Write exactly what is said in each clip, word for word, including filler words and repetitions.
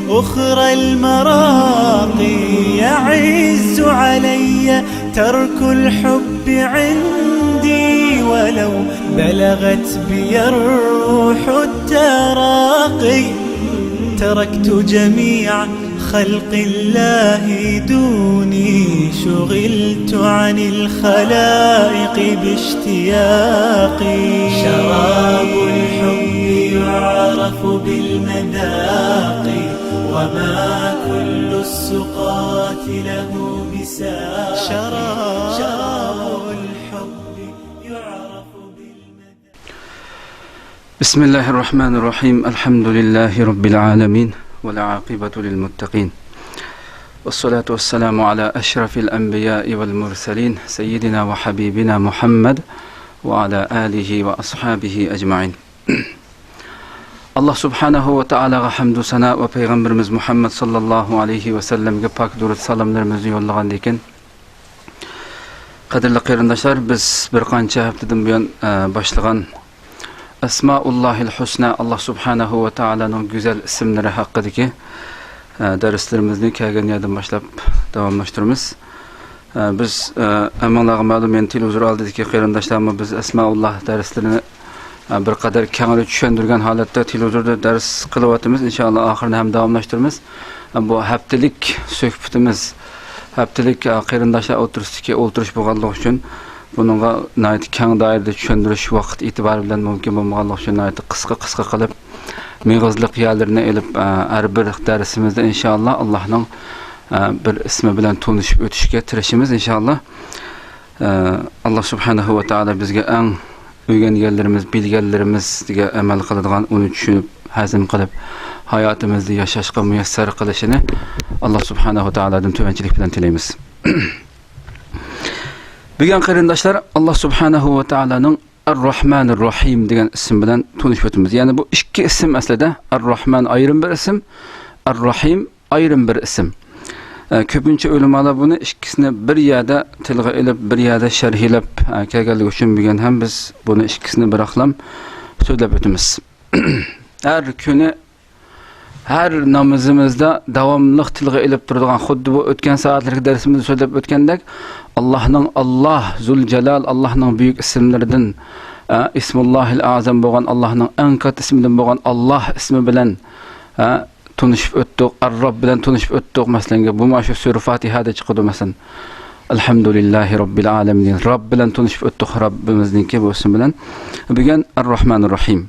أخرى المراقي يعز علي ترك الحب عندي ولو بلغت بي الروح التراقي تركت جميع خلق الله دوني شغلت عن الخلائق باشتياقي شراب الحب يعرف بالمذاق وما كل السقاة له بساق شراب الحب يعرف بالمذاق بسم الله الرحمن الرحيم. الحمد لله رب العالمين. والعاقبة للمتقين. والصلاة والسلام على أشرف الأنبياء والمرسلين سيدنا وحبيبنا محمد وعلى آله وأصحابه أجمعين. ئاللا سۇبھانەھۇ ۋە تائالاغا ھەمدۇ سانا ۋە پەيغەمبىرىمىز مۇھەممەد ساللاللاھۇ ئەلەيھى ۋەسەللەمگە پاك دۇرۇت سالاملىرىمىزنى يوللىغاندىن كېيىن، قەدىرلىك قېرىنداشلار، بىز بىر قانچە ھەپتىدىن بۇيان، ئە، باشلىغان ئەسمائۇللاھىل ھۇسنا، ئاللا سۇبھانەھۇ ۋە تائالانىڭ گۈزەل ئىسىملىرى ھەققىدىكى، ئە، دەرسلىرىمىزنى كەلگەن يەردىن باشلاپ داۋاملاشتۇرىمىز. ئە، بىز، ئە، ھەممىڭلارغا مەلۇم، يەنە تېلېۋىزور ئالدىدىكى قېرىنداشلارمۇ بىز ئەسمائۇللا دەرسلىرىنى، ئە، بىر قەدەر كەڭرى چۈشەندۈرگەن ھالەتتە تېلېۋىزوردا دەرس قىلىۋاتىمىز. ئىنشائاللا، ئاخىرىنى ھەم داۋاملاشتۇرىمىز. ئە، بۇ ھەپتىلىك سۆھبىتىمىز، ھەپتىلىك، ئە، قېرىنداشلار ئوتتۇرىسىدىكى ئولتۇرۇش بولغانلىقى ئۈچۈن، بۇنىڭغا ناھايىتى كەڭ دائىرىدە چۈشەندۈرۈش ۋاقىت ئېتىبارى بىلەن مۇمكىن بولمىغانلىقى ئۈچۈن، ناھايىتى قىسقا، قىسقا قىلىپ، مېغىزلىق يەرلىرىنى ئېلىپ، ئە، ھەر بىر دەرسىمىزدە ئىنشائاللا ئاللانىڭ، ئە، بىر ئىسمى بىلەن تونۇشۇپ ئۆتۈشكە تىرىشىمىز ئىنشائاللا. ئە، ئاللا سۇبھانەھۇ ۋە تائالا بىزگە ئەڭ ئۆگەنگەنلىرىمىز، بىلگەنلىرىمىزگە ئەمەل قىلىدىغان، ئۇنى چۈشىنىپ، ھەزىم قىلىپ، ھاياتىمىزدا ياشاشقا مۇيەسسەر قىلىشىنى ئاللا سۇبھانەھۇ ۋە تائالادىن تۆۋەنچىلىك بىلەن تىلەيمىز. بۈگۈن قېرىنداشلار، ئاللا سۇبھانەھۇ ۋە تائالانىڭ ئەر-راھمانىر راھىم دېگەن ئىسىم بىلەن تونۇشۇپ ئۆتىمىز. يەنى بۇ ئىككى ئىسىم ئەسلىدە. ئەر-راھمان ئايرىم بىر ئىسىم، ئەر-راھىم ئايرىم بىر ئىسىم. ئە، كۆپىنچە ئۆلىمالار بۇنى ئىككىسىنى بىر يەردە تىلغا ئېلىپ، بىر يەردە شەرھلەپ، ئە، كەلگەنلىكى ئۈچۈن بۈگۈن ھەم بىز بۇنى ئىككىسىنى بىراقلام سۆزلەپ ئۆتىمىز. ھەر كۈنى ھەر نامىزىمىزدا داۋاملىق تىلغا ئېلىپ تۇرىدىغان، خۇددى بۇ ئۆتكەن سائەتلەردىكى دەرسىمىزدە سۆزلەپ ئۆتكەندەك، ئاللاھنىڭ، ئاللاھ زۇل جالال، ئاللاھنىڭ بۈيۈك ئىسىملىرىدىن، ئە، ئىسمۇللاھىل ئەزەم بولغان، ئاللاھنىڭ ئەڭ كاتتا ئىسمىدىن بولغان ئاللاھ ئىسمى بىلەن، ئە، تونۇشۇپ ئۆتتۇق، ئەر-رەب بىلەن تونۇشۇپ ئۆتتۇق. مەسىلەن، بۇ مانا شۇ سۈرە فاتىھەدە چىقىدۇ، مەسىلەن، ئەلھەمدۇلىللاھى رەببىل ئالەمىن، رەب بىلەن تونۇشۇپ ئۆتتۇق، رەببىمىزنىڭكى بۇ ئىسمى بىلەن. بۈگۈن ئەر-راھمانىر راھىم.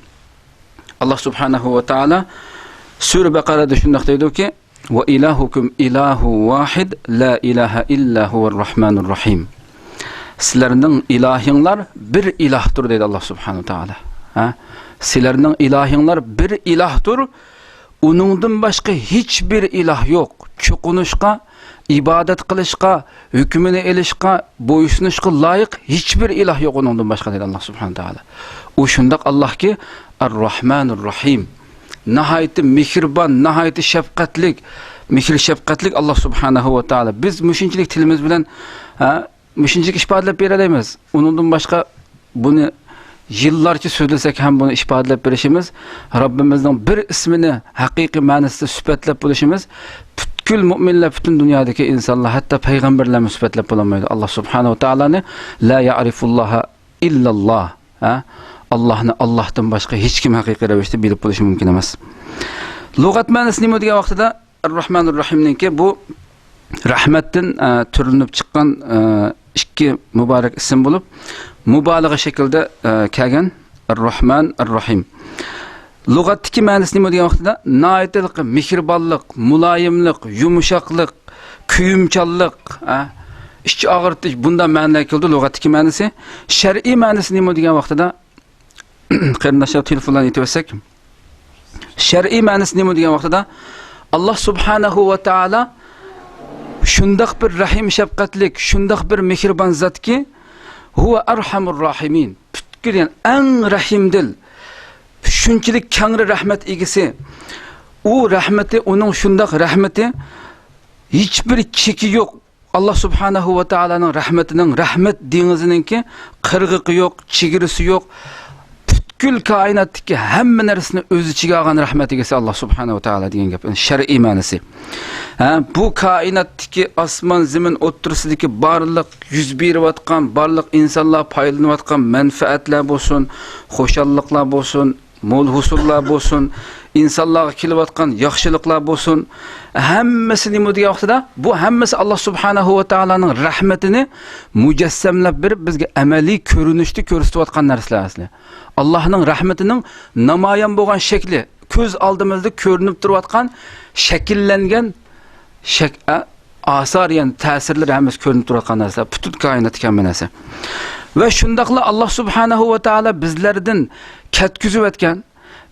ئاللا سۇبھانەھۇ ۋە تائالا سۈرە بەقەرەدە شۇنداق دەيدۇكى، «ۋە ئىلاھۇكۇم ئىلاھۇ ۋاھىد، لا ئىلاھە ئىللا ھۇۋەر راھمانۇر راھىم.» سىلەرنىڭ ئىلاھىڭلار بىر ئىلاھتۇر، دەيدۇ ئاللا سۇبھانەھۇ ۋە تائالا. ھە؟ سىلەرنىڭ ئىلاھىڭلار بىر ئىلاھتۇر، ئۇنىڭدىن باشقا ھېچبىر ئىلاھ يوق. چوقۇنۇشقا، ئىبادەت قىلىشقا، ھۆكمىنى ئېلىشقا، بويسۇنۇشقا لايىق ھېچبىر ئىلاھ يوق ئۇنىڭدىن باشقا، دەيدۇ ئاللا سۇبھانەھۇ ۋە تائالا. ئۇ شۇنداق ئاللاھكى، ئەر-راھمانىر راھىم. ناھايىتى مېھرىبان، ناھايىتى شەپقەتلىك، مېھىر شەپقەتلىك ئاللا سۇبھانەھۇ ۋە تائالا. بىز مۇشۇنچىلىك تىلىمىز بىلەن، ھە، مۇشۇنچىلىك ئىپادىلەپ بېرەلەيمىز. ئۇنىڭدىن باشقا بۇنى يىللارچە سۆزلىسەك ھەم بۇنى ئىپادىلەپ بېرىشىمىز، رەببىمىزنىڭ بىر ئىسمىنى ھەقىقىي مەنىسىدە سۈپەتلەپ بولۇشىمىز، پۈتكۈل مۆمىنلەر، پۈتۈن دۇنيادىكى ئىنسانلار، ھەتتا پەيغەمبەرلەرمۇ سۈپەتلەپ بولالمايدۇ. ئاللا سۇبھانەھۇ ۋە تائالانى لا يەئرىفۇللاھە ئىللاللا. ھە؟ ئاللاھنى ئاللاھتىن باشقا ھېچكىم ھەقىقىي رەۋىشتە بىلىپ بولۇشى مۇمكىن ئەمەس. لۇغەت مەنىسى نېمە دېگەن ۋاقتىدا، ئەر-راھمانىر راھىمنىڭكى بۇ رەھمەتتىن، ئە، تۈرلىنىپ چىققان، ئە، ئىككى مۇبارەك ئىسىم بولۇپ، مۇبالىغە شەكلىدە، ئە، كەلگەن. ئەر-راھمان، ئەر-راھىم. لۇغەتتىكى مەنىسى نېمە دېگەن ۋاقتىدا، ناھايىتى مېھرىبانلىق، مۇلايىملىق، يۇمشاقلىق، كۆيۈمچانلىق، ئە، ئىچ ئاغرىتىش، بۇنداق مەنىلەر كېلىدۇ لۇغەتتىكى مەنىسى. شەرئىي مەنىسى نېمە دېگەن ۋاقتىدا، قېرىنداشلار، تېلېفونلارنى ئېيتىۋەتسەك، شەرئىي مەنىسى نېمە دېگەن ۋاقتىدا، ئاللا سۇبھانەھۇ ۋە تائالا شۇنداق بىر رەھىم شەپقەتلىك، شۇنداق بىر مېھرىبان زاتكى، ھۇۋە ئەرھەمۇر راھىمىن، پۈتكۈل، يەنى ئەڭ رەھىمدىل، شۇنچىلىك كەڭرى رەھمەت ئىگىسى. ئۇ رەھمىتى، ئۇنىڭ شۇنداق رەھمىتى، ھېچبىر چېكى يوق. ئاللا سۇبھانەھۇ ۋە تائالانىڭ رەھمىتىنىڭ، رەھمەت دېڭىزىنىڭكى قىرغىقى يوق، چېگرىسى يوق. پۈتكۈل كائىناتتىكى ھەممە نەرسىنى ئۆز ئىچىگە ئالغان رەھمەت ئىگىسى ئاللا سۇبھانەھۇ ۋە تائالا دېگەن گەپ. شەرئىي مەنىسى. ھە، بۇ كائىناتتىكى ئاسمان، زېمىن ئوتتۇرىسىدىكى بارلىق يۈز بېرىۋاتقان، بارلىق ئىنسانلار پايدىلىنىۋاتقان مەنپەئەتلەر بولسۇن، خۇشاللىقلار بولسۇن، مول ھوسۇللار بولسۇن، ئىنسانلارغا كېلىۋاتقان ياخشىلىقلار بولسۇن، ھەممىسى نېمە دېگەن ۋاقتىدا، بۇ ھەممىسى ئاللا سۇبھانەھۇ ۋە تائالانىڭ رەھمىتىنى مۇجەسسەملەپ بېرىپ، بىزگە ئەمەلىي كۆرۈنۈشتە كۆرسىتىۋاتقان نەرسىلەر ئەسلى. ئاللانىڭ رەھمىتىنىڭ نامايان بولغان شەكلى، كۆز ئالدىمىزدا كۆرۈنۈپ تۇرۇۋاتقان، شەكىللەنگەن شەك-، ئە، ئاسار، يەنى تەسىرلىرى ھەممىسى كۆرۈنۈپ تۇرۇۋاتقان نەرسە، پۈتۈن كائىنات ئىكەن بۇ نەرسە. ۋە شۇنداقلا ئاللا سۇبھانەھۇ ۋە تائالا بىزلەردىن كەتكۈزۈۋەتكەن،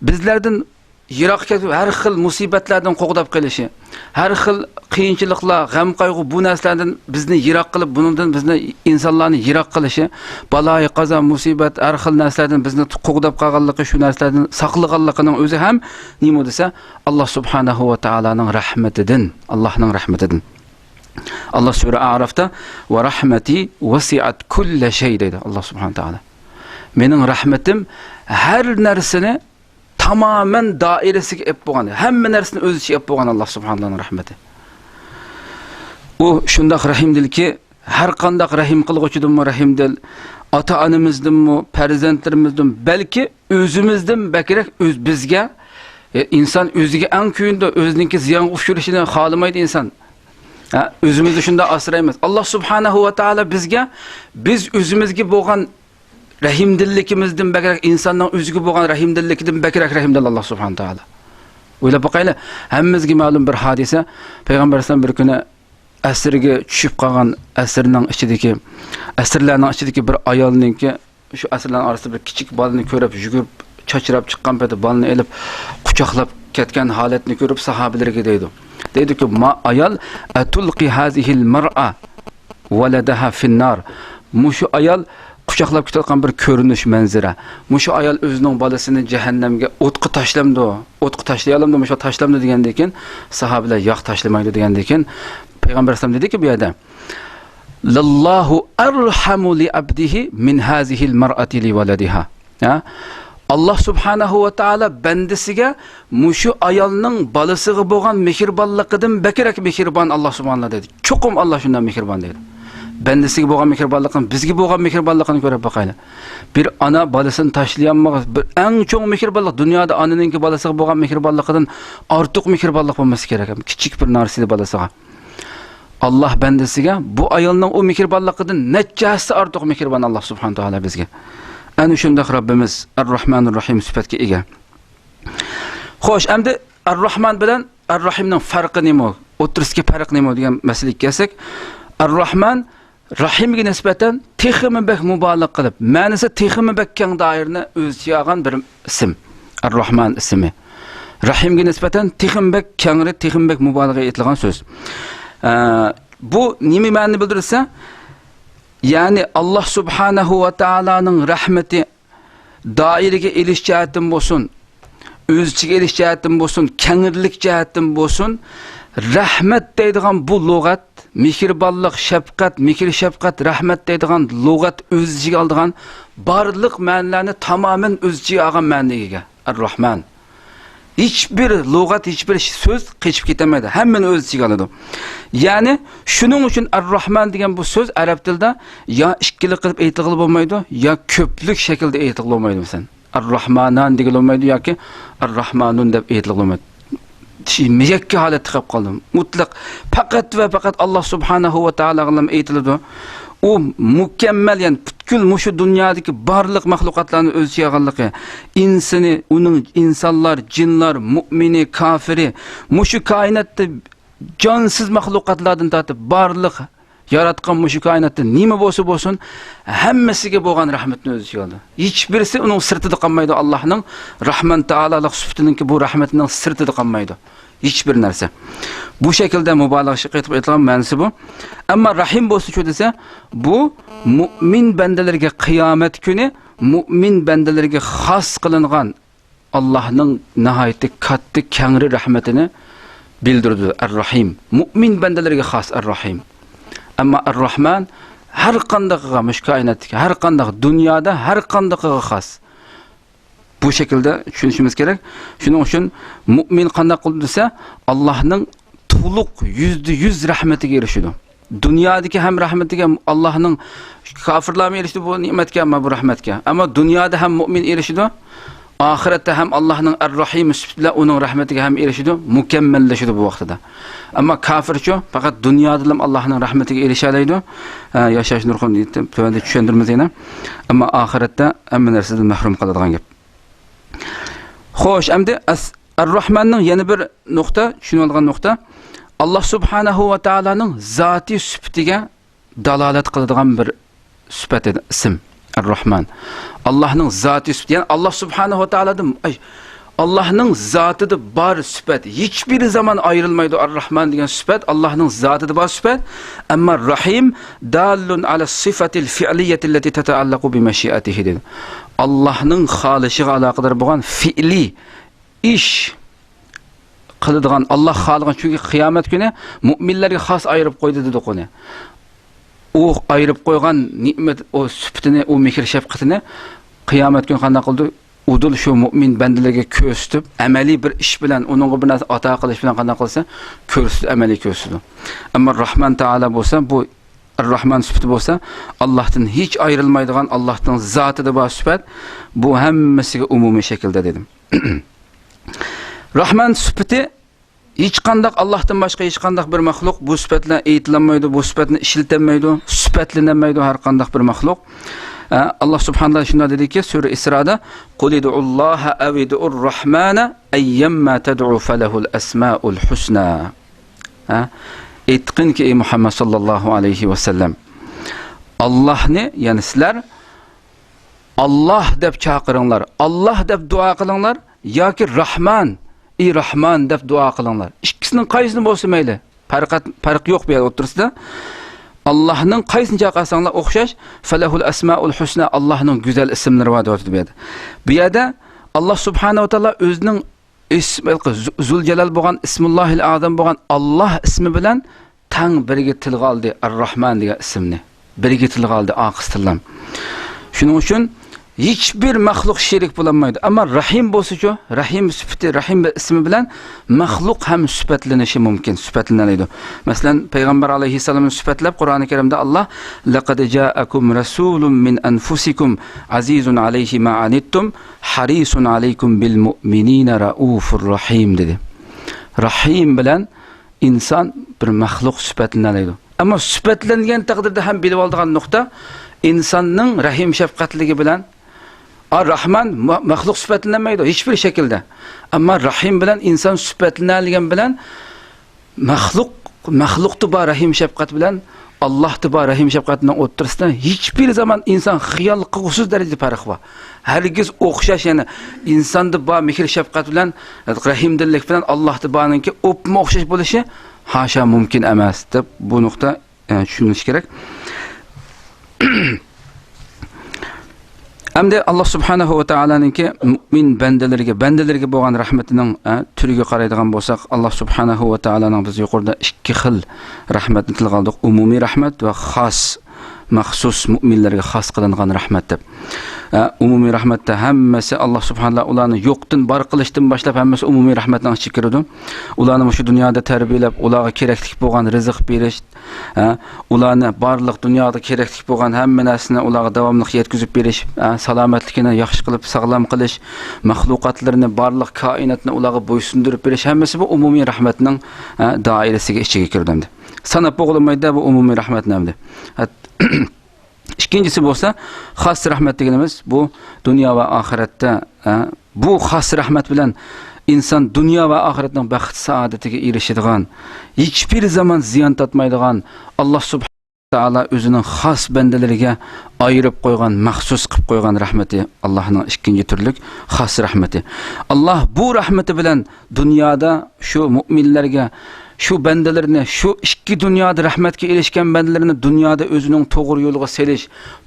بىزلەردىن يىراق كەتكۈزۈپ، ھەر خىل مۇسىبەتلەردىن قوغداپ قېلىشى، ھەر خىل قىيىنچىلىقلار، غەم-قايغۇ، بۇ نەرسىلەردىن بىزنى يىراق قىلىپ، بۇنىڭدىن بىزنى، ئىنسانلارنى يىراق قىلىشى، بالايىقازا، مۇسىبەت، ھەر خىل نەرسىلەردىن بىزنى قوغداپ قالغانلىقى، شۇ نەرسىلەردىن ساقلىغانلىقىنىڭ ئۆزى ھەم نېمە دېسە، ئاللا سۇبھانەھۇ ۋە تائالانىڭ رەھمىتىدىن، ئاللانىڭ رەھمىتىدىن. ئاللا سۈرە ئەئرافتا، «ۋە رەھمەتى ۋەسىئەت كۇللە شەي» دەيدۇ ئاللا سۇبھانەھۇ ۋە تائالا. مېنىڭ رەھمىتىم ھەر نەرسىنى تامامەن دائىرىسىگە ئېلىپ بولغان، ھەممە نەرسىنى ئۆز ئىچىگە ئېلىپ بولغان ئاللا سۇبھانەھۇ ۋە تائالانىڭ رەھمىتى. ئۇ شۇنداق رەھىمدىلكى، ھەر قانداق رەھىم قىلغۇچىدىنمۇ رەھىمدىل، ئاتا-ئانىمىزدىنمۇ، پەرزەنتلىرىمىزدىن، بەلكى ئۆزىمىزدىن بەكرەك ئۆز-، بىزگە، ئە، ئىنسان ئۆزىگە ئەڭ كۆيۈنىدۇ، ئۆزىنىڭكى زىيانغا ئۇچرىشىنى خالىمايدۇ ئىنسان. ھە، ئۆزىمىزنى شۇنداق ئاسرايمىز. ئاللا سۇبھانەھۇ ۋە تائالا بىزگە، بىز ئۆزىمىزگە بولغان رەھىمدىللىكىمىزدىن بەكرەك، ئىنساننىڭ ئۆزىگە بولغان رەھىمدىللىكىدىن بەكرەك رەھىمدىل ئاللا سۇبھانەھۇ ۋە تائالا. ئويلاپ باقايلى، ھەممىمىزگە مەلۇم بىر ھادىسە، پەيغەمبەر ئەلەيھىسسالام بىر كۈنى ئەسىرگە چۈشۈپ قالغان، ئەسىرنىڭ ئىچىدىكى، ئەسىرلەرنىڭ ئىچىدىكى بىر ئايالنىڭكى، شۇ ئەسىرلەرنىڭ ئارىسىدا بىر كىچىك بالىنى كۆرۈپ، يۈگۈرۈپ، چاچراپ چىققان پېتى بالىنى ئېلىپ، قۇچاقلاپ كەتكەن ھالەتنى كۆرۈپ، ساھابىلىرىگە دەيدۇ. دەيدۇكى، ما ئايال، «ئەتۇلقى ھازىھىل مەرئە ۋەلەدەھا فىننار.» مۇشۇ ئايال قۇچاقلاپ كېتىۋاتقان بىر كۆرۈنۈش، مەنزىرە. مۇشۇ ئايال ئۆزىنىڭ بالىسىنى جەھەننەمگە، ئوتقا تاشلامدۇ؟ ئوتقا تاشلىيالامدۇ؟ مۇشۇ تاشلامدۇ دېگەندىن كېيىن، ساھابىلەر، ياق، تاشلىمايدۇ دېگەندىن كېيىن، پەيغەمبەر ئەلەيھىسسالام دېدىكى بۇ يەردە، «لاللاھۇ ئەرھەمۇ لىئەبدىھى مىن ھازىھىل مەرئەتى لىۋەلەدىھا.» ھە؟ ئاللا سۇبھانەھۇ ۋە تائالا بەندىسىگە مۇشۇ ئايالنىڭ بالىسىغا بولغان مېھرىبانلىقىدىن بەكرەك مېھرىبان ئاللا سۇبھانەھۇ دەيدۇ. چوقۇم ئاللا شۇنداق مېھرىبان دەيدۇ. بەندىسىگە بولغان مېھرىبانلىقىنى، بىزگە بولغان مېھرىبانلىقىنى كۆرۈپ باقايلى. بىر ئانا بالىسىنى تاشلىيالمىغان، بىر ئەڭ چوڭ مېھرىبانلىق، دۇنيادا ئانىنىڭكى بالىسىغا بولغان مېھرىبانلىقىدىن ئارتۇق مېھرىبانلىق بولماسا كېرەك، كىچىك بىر نارسىدە بالىسىغا. ئاللا بەندىسىگە بۇ ئايالنىڭ ئۇ مېھرىبانلىقىدىن نەچچە ھەسسە ئارتۇق مېھرىبان ئاللا سۇبھانەھۇ تائالا بىزگە. ئەنە شۇنداق رەببىمىز ئەر-راھمانىر راھىم سۈپەتكە ئىگە. خوش، ئەمدى ئەر-راھمان بىلەن ئەر-راھىمنىڭ پەرقى نېمە؟ ئوتتۇرىسىدىكى پەرق نېمە دېگەن مەسىلىگە كەلسەك، ئەر-راھمان راھىمگە نىسبەتەن تېخىمۇ بەك مۇبالىغە قىلىپ، مەنىسى تېخىمۇ بەك كەڭ دائىرىنى ئۆز ئىچىگە ئالغان بىر ئىسىم. ئەر-راھمان ئىسمى. راھىمگە نىسبەتەن تېخىمۇ بەك كەڭرى، تېخىمۇ بەك مۇبالىغە ئېيتىلغان سۆز. ئە، بۇ نېمە مەنىنى بىلدۈرسە، يەنى ئاللا سۇبھانەھۇ ۋە تائالانىڭ رەھمىتى دائىرىگە ئېلىش جەھەتتىن بولسۇن، ئۆز ئىچىگە ئېلىش جەھەتتىن بولسۇن، كەڭرىلىك جەھەتتىن بولسۇن، رەھمەت دەيدىغان بۇ لۇغەت، مېھرىبانلىق، شەپقەت، مېھىر-شەپقەت، رەھمەت دەيدىغان لۇغەت ئۆز ئىچىگە ئالىدىغان بارلىق مەنىلەرنى تامامەن ئۆز ئىچىگە ئالغان مەنىگە ئىگە. ئەر-راھمان. ھېچبىر لۇغەت، ھېچبىر سۆز قېچىپ كېتەلمەيدۇ. ھەممىنى ئۆز ئىچىگە ئالىدۇ. يەنى شۇنىڭ ئۈچۈن ئەر-راھمان دېگەن بۇ سۆز ئەرەب تىلىدا يا ئىككىلىك قىلىپ ئېيتىلغىلى بولمايدۇ، يا كۆپلۈك شەكىلدە ئېيتىلغىلى بولمايدۇ. مەسىلەن، ئەر-راھمانان دېگىلى بولمايدۇ ياكى ئەر-راھمانۇن دەپ ئېيتىلغىلى بولمايدۇ. يەككە ھالەتتە قېلىپ قالدى. مۇتلەق پەقەت ۋە پەقەت ئاللا سۇبھانەھۇ ۋە تائالاغىلا ئېيتىلىدۇ. ئۇ مۇكەممەل، يەنى پۈتكۈل مۇشۇ دۇنيادىكى بارلىق مەخلۇقاتلارنى ئۆز ئىچىگە ئالغانلىقى، ئىنسىنى، ئۇنىڭ ئىنسانلار، جىنلار، مۇئمىنى، كافىرى، مۇشۇ كائىناتتا جانسىز مەخلۇقاتلاردىن تارتىپ بارلىق ياراتقان مۇشۇ كائىناتتا نېمە بولسا بولسۇن، ھەممىسىگە بولغان رەھمىتىنى ئۆز ئىچىگە ئالىدۇ. ھېچبىرسى ئۇنىڭ سىرتىدا قالمايدۇ. ئاللانىڭ راھمان تائالالىق سۈپىتىنىڭكى بۇ رەھمىتىنىڭ سىرتىدا قالمايدۇ ھېچبىر نەرسە. بۇ شەكىلدە مۇبالىغە قىلىپ ئېيتىلغان مەنىسى بۇ. ئەمما رەھىم بولسىچۇ دېسە، بۇ مۇئمىن بەندىلەرگە قىيامەت كۈنى مۇئمىن بەندىلەرگە خاس قىلىنغان ئاللانىڭ ناھايىتى كاتتا، كەڭرى رەھمىتىنى بىلدۈرىدۇ. ئەر-راھىم. مۇئمىن بەندىلەرگە خاس ئەر-راھىم. ئەمما ئەر-راھمان ھەر قاندىقىغا، مۇشۇ كائىناتتىكى ھەر قانداق، دۇنيادا ھەر قاندىقىغا خاس. بۇ شەكىلدە چۈشىنىشىمىز كېرەك. شۇنىڭ ئۈچۈن مۇئمىن قانداق قىلىدۇ دېسە، ئاللاھنىڭ تولۇق يۈزدە يۈز رەھمىتىگە ئېرىشىدۇ. دۇنيادىكى ھەم رەھمىتىگە، ئاللاھنىڭ، كافىرلارمۇ ئېرىشىدۇ بۇ نېمەتكە، ئەمما بۇ رەھمەتكە. ئەمما دۇنيادا ھەم مۇئمىن ئېرىشىدۇ، ئاخىرەتتە ھەم ئاللاھنىڭ ئەر-رەھىم سۈپىتى بىلەن ئۇنىڭ رەھمىتىگە ھەم ئېرىشىدۇ، مۇكەممەللىشىدۇ بۇ ۋاقتىدا. ئەمما كافىرچۇ، پەقەت دۇنيادىلا ئاللاھنىڭ رەھمىتىگە ئېرىشەلەيدۇ. ھە، ياشاش نۇرغۇن تۆۋەندە چۈشەندۈرىمىز يەنە. ئەمما ئاخىرەتتە ھەممە نەرسىدىن مەھرۇم قالىدىغان گەپ. خوش، ئەمدى ئەس-، ئەر-راھماننىڭ يەنە بىر نۇقتا، چۈشىنىۋالغان نۇقتا، ئاللا سۇبھانەھۇ ۋە تائالانىڭ زاتى سۈپىتىگە دالالەت قىلىدىغان بىر سۈپەت ئىدى، ئىسىم. ئەر-راھمان. ئاللانىڭ زاتى سۈپىتى، يەنى ئاللا سۇبھانەھۇ ۋە تائالادا، ئاي، ئاللانىڭ زاتىدا بار سۈپەت، ھېچبىر زامان ئايرىلمايدۇ. ئەر-راھمان دېگەن سۈپەت ئاللانىڭ زاتىدا بار سۈپەت. ئەمما راھىم، داللۇن ئالا سىفەتىل فىئلىيەتىللەتى تەتەئەللەقۇ بىمەشىئەتىھى دېدى. ئاللانىڭ خالىشىغا ئالاقىدار بولغان فېئلىي ئىش قىلىدىغان، ئاللا خالىغان، چۈنكى قىيامەت كۈنى مۇئمىنلەرگە خاس ئايرىپ قويدى دېدۇق ئۇنى. ئۇ ئايرىپ قويغان نېمەت، ئۇ سۈپىتىنى، ئۇ مېھىر شەپقىتىنى قىيامەت كۈنى قانداق قىلدى؟ ئۇدۇل شۇ مۇئمىن بەندىلەرگە كۆرسىتىپ، ئەمەلىي بىر ئىش بىلەن، ئۇنىڭغا بىر نەرسە ئاتا قىلىش بىلەن قانداق قىلسا، كۆرسىتىپ، ئەمەلىي كۆرسىتىدۇ. ئەمما راھمان تائالا بولسا، بۇ ئەر-راھمان سۈپىتى بولسا، ئاللاھتىن ھېچ ئايرىلمايدىغان، ئاللاھنىڭ زاتىدا بار سۈپەت، بۇ ھەممىسىگە ئومۇمىي شەكىلدە دېدىم. راھمان سۈپىتى ھېچقانداق، ئاللاھتىن باشقا ھېچقانداق بىر مەخلۇق بۇ سۈپەت بىلەن ئېيتىلالمايدۇ، بۇ سۈپەتنى ئىشلىتەلمەيدۇ، سۈپەتلىنەلمەيدۇ ھەر قانداق بىر مەخلۇق. ئە، ئاللا سۇبھانەھۇ شۇنداق دېدىكى، سۈرە ئىسرادا، قۇل ئىدئۇللاھە ئەۋ ئىدئۇر راھمانە ئەييەمما تەدئۇ فەلەھۇل ئەسمائۇل ھۇسنا. ھە؟ ئېيتقىنكى، ئەي مۇھەممەد ساللاللاھۇ ئەلەيھى ۋەسەللەم، ئاللاھنى، يەنى سىلەر، ئاللاھ دەپ چاقىرىڭلار، ئاللاھ دەپ دۇئا قىلىڭلار ياكى راھمان، ئى راھمان دەپ دۇئا قىلىڭلار. ئىككىسىنىڭ قايسىنى بولسا مەيلى، پەرق، پەرق يوق بۇ يەر ئوتتۇرىسىدا. ئاللاھنىڭ قايسىنى چاقىرساڭلار ئوخشاش. فەلەھۇل ئەسمائۇل ھۇسنا، ئاللاھنىڭ گۈزەل ئىسىملىرى بار دەۋاتىدۇ بۇ يەردە. بۇ يەردە ئاللا سۇبھانەھۇ ۋە تائالا ئۆزىنىڭ ئىسم، زۇلجالال بولغان، ئىسمۇللاھىل ئازەم بولغان ئاللا ئىسمى بىلەن تەڭ بىرگە تىلغا ئالدى ئەر-راھمان دېگەن ئىسىمنى. بىرگە تىلغا ئالدى ئاقىس تىللام. شۇنىڭ ئۈچۈن ھېچبىر مەخلۇق شېرىك بولالمايدۇ. ئەمما رەھىم بولسىچۇ، رەھىم سۈپىتى، رەھىم ئىسمى بىلەن مەخلۇق ھەم سۈپەتلىنىشى مۇمكىن، سۈپەتلىنەلەيدۇ. مەسىلەن، پەيغەمبەر ئەلەيھىسسالامنى سۈپەتلەپ قۇرئانى كەرىمدە ئاللا، لەقەد جائەكۇم رەسۇلۇم مىن ئەنفۇسىكۇم ئەزىزۇن ئەلەيھى ما ئەنىتتۇم ھەرىسۇن ئەلەيكۇم بىل مۇئمىنىنە رەئۇفۇر رەھىم دېدى. رەھىم بىلەن ئىنسان بىر مەخلۇق سۈپەتلىنەلەيدۇ. ئەمما سۈپەتلەنگەن تەقدىردە ھەم بىلىۋالىدىغان نۇقتا، ئىنساننىڭ رەھىم شەپقەتلىكى بىلەن، ئا، راھمان مە-، مەخلۇق سۈپەتلىنەلمەيدۇ ھېچبىر شەكىلدە. ئەمما رەھىم بىلەن ئىنسان سۈپەتلىنەلىگەن بىلەن مەخلۇق، مەخلۇقتا بار رەھىم شەپقەت بىلەن ئاللاھتا بار رەھىم شەپقەتنىڭ ئوتتۇرىسىدا ھېچبىر زامان ئىنسان خىيال قىلغۇسىز دەرىجىدە پەرق بار. ھەرگىز ئوخشاش، يەنى ئىنساندا بار مېھىر شەپقەت بىلەن، رەھىمدىللىك بىلەن ئاللاھتا بارنىڭكى ئوپمۇ ئوخشاش بولۇشى ھاشا مۇمكىن ئەمەس دەپ بۇ نۇقتا، ئە، چۈشىنىلىشى كېرەك. ئەمدى ئاللا سۇبھانەھۇ ۋە تائالانىڭكى مۇئمىن بەندىلىرىگە، بەندىلىرىگە بولغان رەھمىتىنىڭ، ئە، تۈرىگە قارايدىغان بولساق، ئاللا سۇبھانەھۇ ۋە تائالانىڭ، بىز يۇقىرىدا ئىككى خىل رەھمەتنى تىلغا ئالدۇق، ئومۇمىي رەھمەت ۋە خاس، مەخسۇس مۇئمىنلەرگە خاس قىلىنغان رەھمەت دەپ. ئە، ئومۇمىي رەھمەتتە ھەممىسى ئاللا سۇبھانەھۇ ۋە تائالا ئۇلارنى يوقتىن بار قىلىشتىن باشلاپ ھەممىسى ئومۇمىي رەھمەتنىڭ ئىچىگە كىرىدۇ. ئۇلارنى مۇشۇ دۇنيادا تەربىيەلەپ، ئۇلارغا كېرەكلىك بولغان رىزىق بېرىش، ھە، ئۇلارنى بارلىق دۇنيادا كېرەكلىك بولغان ھەممە نەرسىنى ئۇلارغا داۋاملىق يەتكۈزۈپ بېرىش، ھە، سالامەتلىكىنى ياخشى قىلىپ ساغلام قىلىش، مەخلۇقاتلىرىنى، بارلىق كائىناتنى ئۇلارغا بويسۇندۇرۇپ بېرىش، ھەممىسى بۇ ئومۇمىي رەھمەتنىڭ، ھە، دائىرىسىگە، ئىچىگە كىرىدۇ ئەمدى. ساناپ بولغىلى بولمايدۇ بۇ ئومۇمىي رەھمەتنى ئەمدى. ھە، ئىككىنچىسى بولسا خاس رەھمەت دېگىنىمىز بۇ دۇنيا ۋە ئاخىرەتتە، ھە، بۇ خاس رەھمەت بىلەن ئىنسان دۇنيا ۋە ئاخىرەتنىڭ بەخت سائادىتىگە ئېرىشىدىغان، ھېچبىر زامان زىيان تارتمايدىغان، ئاللا سۇبھانەھۇ ۋە تائالا ئۆزىنىڭ خاس بەندىلىرىگە ئايرىپ قويغان، مەخسۇس قىلىپ قويغان رەھمىتى، ئاللانىڭ ئىككىنچى تۈرلۈك خاس رەھمىتى. ئاللا بۇ رەھمىتى بىلەن دۇنيادا شۇ مۇئمىنلەرگە، شۇ بەندىلىرىنى، شۇ ئىككى دۇنيادا رەھمەتكە ئېرىشكەن بەندىلىرىنى دۇنيادا ئۆزىنىڭ توغرا يولىغا سېلىش،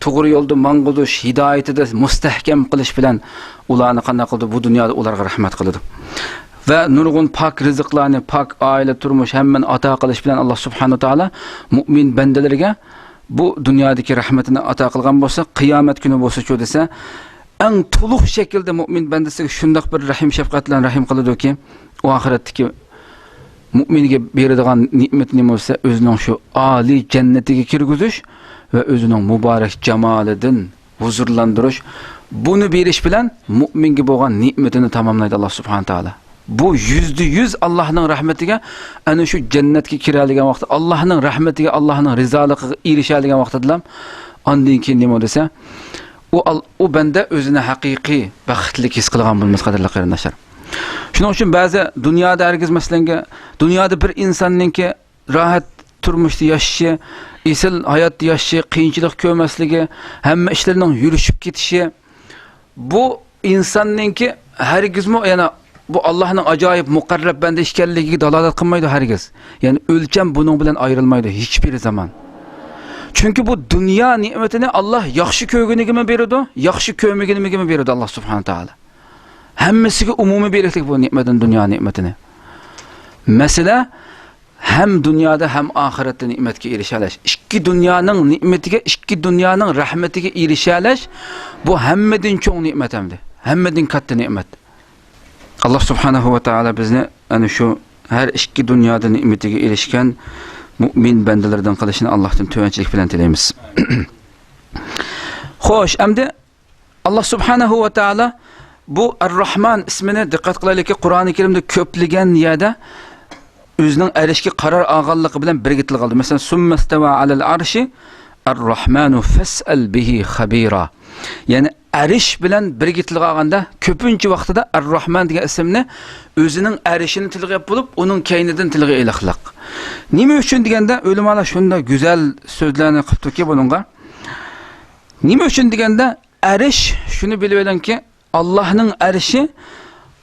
توغرا يولدا ماڭغۇزۇش، ھىدايىتىدە مۇستەھكەم قىلىش بىلەن ئۇلارنى قانداق قىلىدۇ؟ بۇ دۇنيادا ئۇلارغا رەھمەت قىلىدۇ. ۋە نۇرغۇن پاك رىزىقلارنى، پاك ئائىلە، تۇرمۇش، ھەممىنى ئاتا قىلىش بىلەن ئاللا سۇبھانەھۇ ۋە تائالا مۇئمىن بەندىلىرىگە بۇ دۇنيادىكى رەھمىتىنى ئاتا قىلغان بولسا، قىيامەت كۈنى بولسىچۇ دېسە، ئەڭ تولۇق شەكىلدە مۆمىن بەندىسىگە شۇنداق بىر رەھىم شەپقەت بىلەن رەھىم قىلىدۇكى، ئۇ ئاخىرەتتىكى مۆمىنگە بېرىدىغان نېمىتى نېمە بولسا، ئۆزىنىڭ شۇ ئالىي جەننىتىگە كىرگۈزۈش ۋە ئۆزىنىڭ مۇبارەك جامالىدىن ھۇزۇرلاندۇرۇش، بۇنى بېرىش بىلەن مۆمىنگە بولغان نېمىتىنى تاماملايدۇ ئاللا سۇبھانە تائالا. بۇ يۈزدە يۈز ئاللاھنىڭ رەھمىتىگە، ئەنە شۇ جەننەتكە كىرەلىگەن ۋاقىت، ئاللاھنىڭ رەھمىتىگە، ئاللاھنىڭ رىزالىقىغا ئېرىشەلىگەن ۋاقتىدىلا، ئاندىن كېيىن نېمە دېسە، ئۇ ئال-، ئۇ بەندە ئۆزىنى ھەقىقىي بەختلىك ھېس قىلغان بولماس، قەدىرلىك قېرىنداشلار. شۇنىڭ ئۈچۈن بەزى دۇنيادا ھەرگىز، مەسىلەن، دۇنيادا بىر ئىنساننىڭكى راھەت تۇرمۇشتا ياشىشى، ئېسىل ھاياتتا ياشىشى، قىيىنچىلىق كۆرمەسلىكى، ھەممە ئىشلىرىنىڭ يۈرۈشۈپ كېتىشى، بۇ ئىنساننىڭكى ھەرگىزمۇ يەنە بۇ ئاللاھنىڭ ئاجايىپ مۇقەررەب بەندە ئىكەنلىكىگە دالالەت قىلمايدۇ ھەرگىز. يەنى ئۆلچەم بۇنىڭ بىلەن ئايرىلمايدۇ ھېچبىر زامان. چۈنكى بۇ دۇنيا نېمىتىنى ئاللاھ ياخشى كۆرگىنىگىمۇ بېرىدۇ، ياخشى كۆرمىگىنىگىمۇ بېرىدۇ ئاللاھ سۇبھانە تائالا. ھەممىسىگە ئومۇمىي بېرىشلىك بۇ نېمەتنى، دۇنيا نېمىتىنى. مەسىلە، ھەم دۇنيادا، ھەم ئاخىرەتتە نېمەتكە ئېرىشەلەش. ئىككى دۇنيانىڭ نېمىتىگە، ئىككى دۇنيانىڭ رەھمىتىگە ئېرىشەلەش، بۇ ھەممىدىن چوڭ نېمەت ئەمدى. ھەممىدىن كاتتا نېمەت. ئاللاھ سۇبھانەھۇ ۋە تائالا بىزنى ئەنە شۇ ھەر ئىككى دۇنيادا نېمىتىگە ئېرىشكەن مۆمىن بەندىلەردىن قىلىشىنى ئاللاھتىن تۆۋەنچىلىك بىلەن تىلەيمىز. خوش، ئەمدى ئاللاھ سۇبھانەھۇ ۋە تائالا بۇ ئەر-راھمان ئىسمىنى دىققەت قىلايلىكى، قۇرئانى كەرىمدە كۆپلىگەن يەردە ئۆزىنىڭ ئەرشكە قارار ئالغانلىقى بىلەن بىرگە تىلغا ئالدى. مەسىلەن، ثم استوى على العرش الرحمن فاسأل به خبيرا. يەنى ئەرش بىلەن بىرگە تىلغا ئالغاندا، كۆپىنچە ۋاقتىدا ئەر-راھمان دېگەن ئىسىمنى ئۆزىنىڭ ئەرشىنى تىلغا ئېلىپ بولۇپ، ئۇنىڭ كەينىدىن تىلغا ئېلىقلىق. نېمە ئۈچۈن دېگەندە، ئۆلىمالار شۇنداق گۈزەل سۆزلەرنى قىپتۇكى بۇنىڭغا. نېمە ئۈچۈن دېگەندە، ئەرش، شۇنى بىلىۋېلىڭكى، ئاللاھنىڭ ئەرشى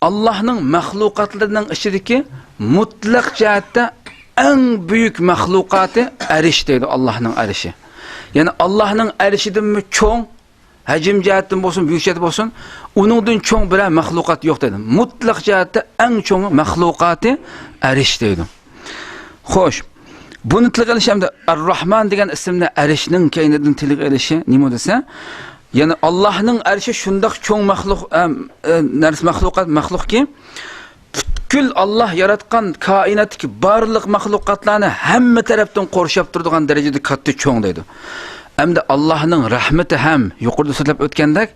ئاللاھنىڭ مەخلۇقاتلىرىنىڭ ئىچىدىكى مۇتلەق جەھەتتە ئەڭ بۈيۈك مەخلۇقاتى ئەرش دەيدۇ، ئاللاھنىڭ ئەرشى. يەنى ئاللاھنىڭ ئەرشىدىنمۇ چوڭ، ھەجىم جەھەتتىن بولسۇن، بۈيۈك جەھەتتىن بولسۇن، ئۇنىڭدىن چوڭ بىرەر مەخلۇقات يوق دەيدۇ. مۇتلەق جەھەتتە ئەڭ چوڭ مەخلۇقاتى ئەرش دەيدۇ. خوش، بۇنى تىلغا ئېلىش ھەمدە ئەر-راھمان دېگەن ئىسىمنى ئەرشنىڭ كەينىدىن تىلغا ئېلىشى نېمە دېسە، يەنى ئاللاھنىڭ ئەرشى شۇنداق چوڭ مەخلۇق، ئەم، ئە، نەرسە، مەخلۇقات، مەخلۇقكى، پۈتكۈل ئاللاھ ياراتقان كائىناتتىكى بارلىق مەخلۇقاتلارنى ھەممە تەرەپتىن قورشاپ تۇرىدىغان دەرىجىدە كاتتا چوڭ دەيدۇ. ئەمدى ئاللاھنىڭ رەھمىتى ھەم، يۇقىرىدا سۆزلەپ ئۆتكەندەك،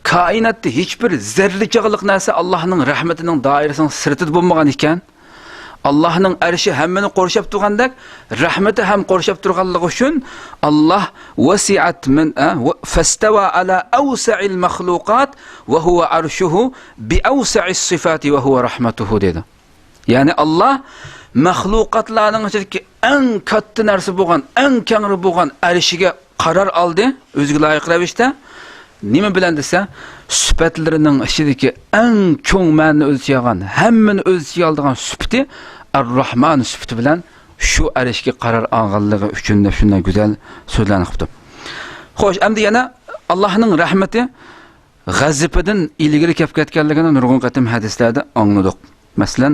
كائىناتتا ھېچبىر زەررىچاغلىق نەرسە ئاللاھنىڭ رەھمىتىنىڭ دائىرىسىنىڭ سىرتىدا بولمىغان ئىكەن. ئاللاھنىڭ ئەرشى ھەممىنى قورشاپ تۇرغاندەك، رەھمىتى ھەم قورشاپ تۇرغانلىقى ئۈچۈن، ئاللاھ ۋەسىئەت مىن، ئە، ۋە، فەستەۋا ئەلا ئەۋسەئىل مەخلۇقات ۋە ھۇۋە ئەرشۇھۇ بىئەۋسەئىس سىفاتى ۋە ھۇۋە رەھمەتۇھۇ دېدى. يەنى ئاللاھ مەخلۇقاتلارنىڭ ئىچىدىكى ئەڭ كاتتا نەرسە بولغان، ئەڭ كەڭرى بولغان ئەرشىگە قارار ئالدى، ئۆزىگە لايىق رەۋىشتە. نېمە بىلەن دېسە، سۈپەتلىرىنىڭ ئىچىدىكى ئەڭ چوڭ مەنىنى ئۆز ئىچىگە ئالغان، ھەممىنى ئۆز ئىچىگە ئالىدىغان سۈپىتى ئەر-راھمان سۈپىتى بىلەن شۇ ئەرشكە قارار ئالغانلىقى ئۈچۈن دەپ شۇنداق گۈزەل سۆزلەرنى قىپتۇ. خوش، ئەمدى يەنە ئاللاھنىڭ رەھمىتى غەزىپىدىن ئىلگىرى كەپ كەتكەنلىكىنى نۇرغۇن قېتىم ھەدىسلەردە ئاڭلىدۇق. مەسىلەن،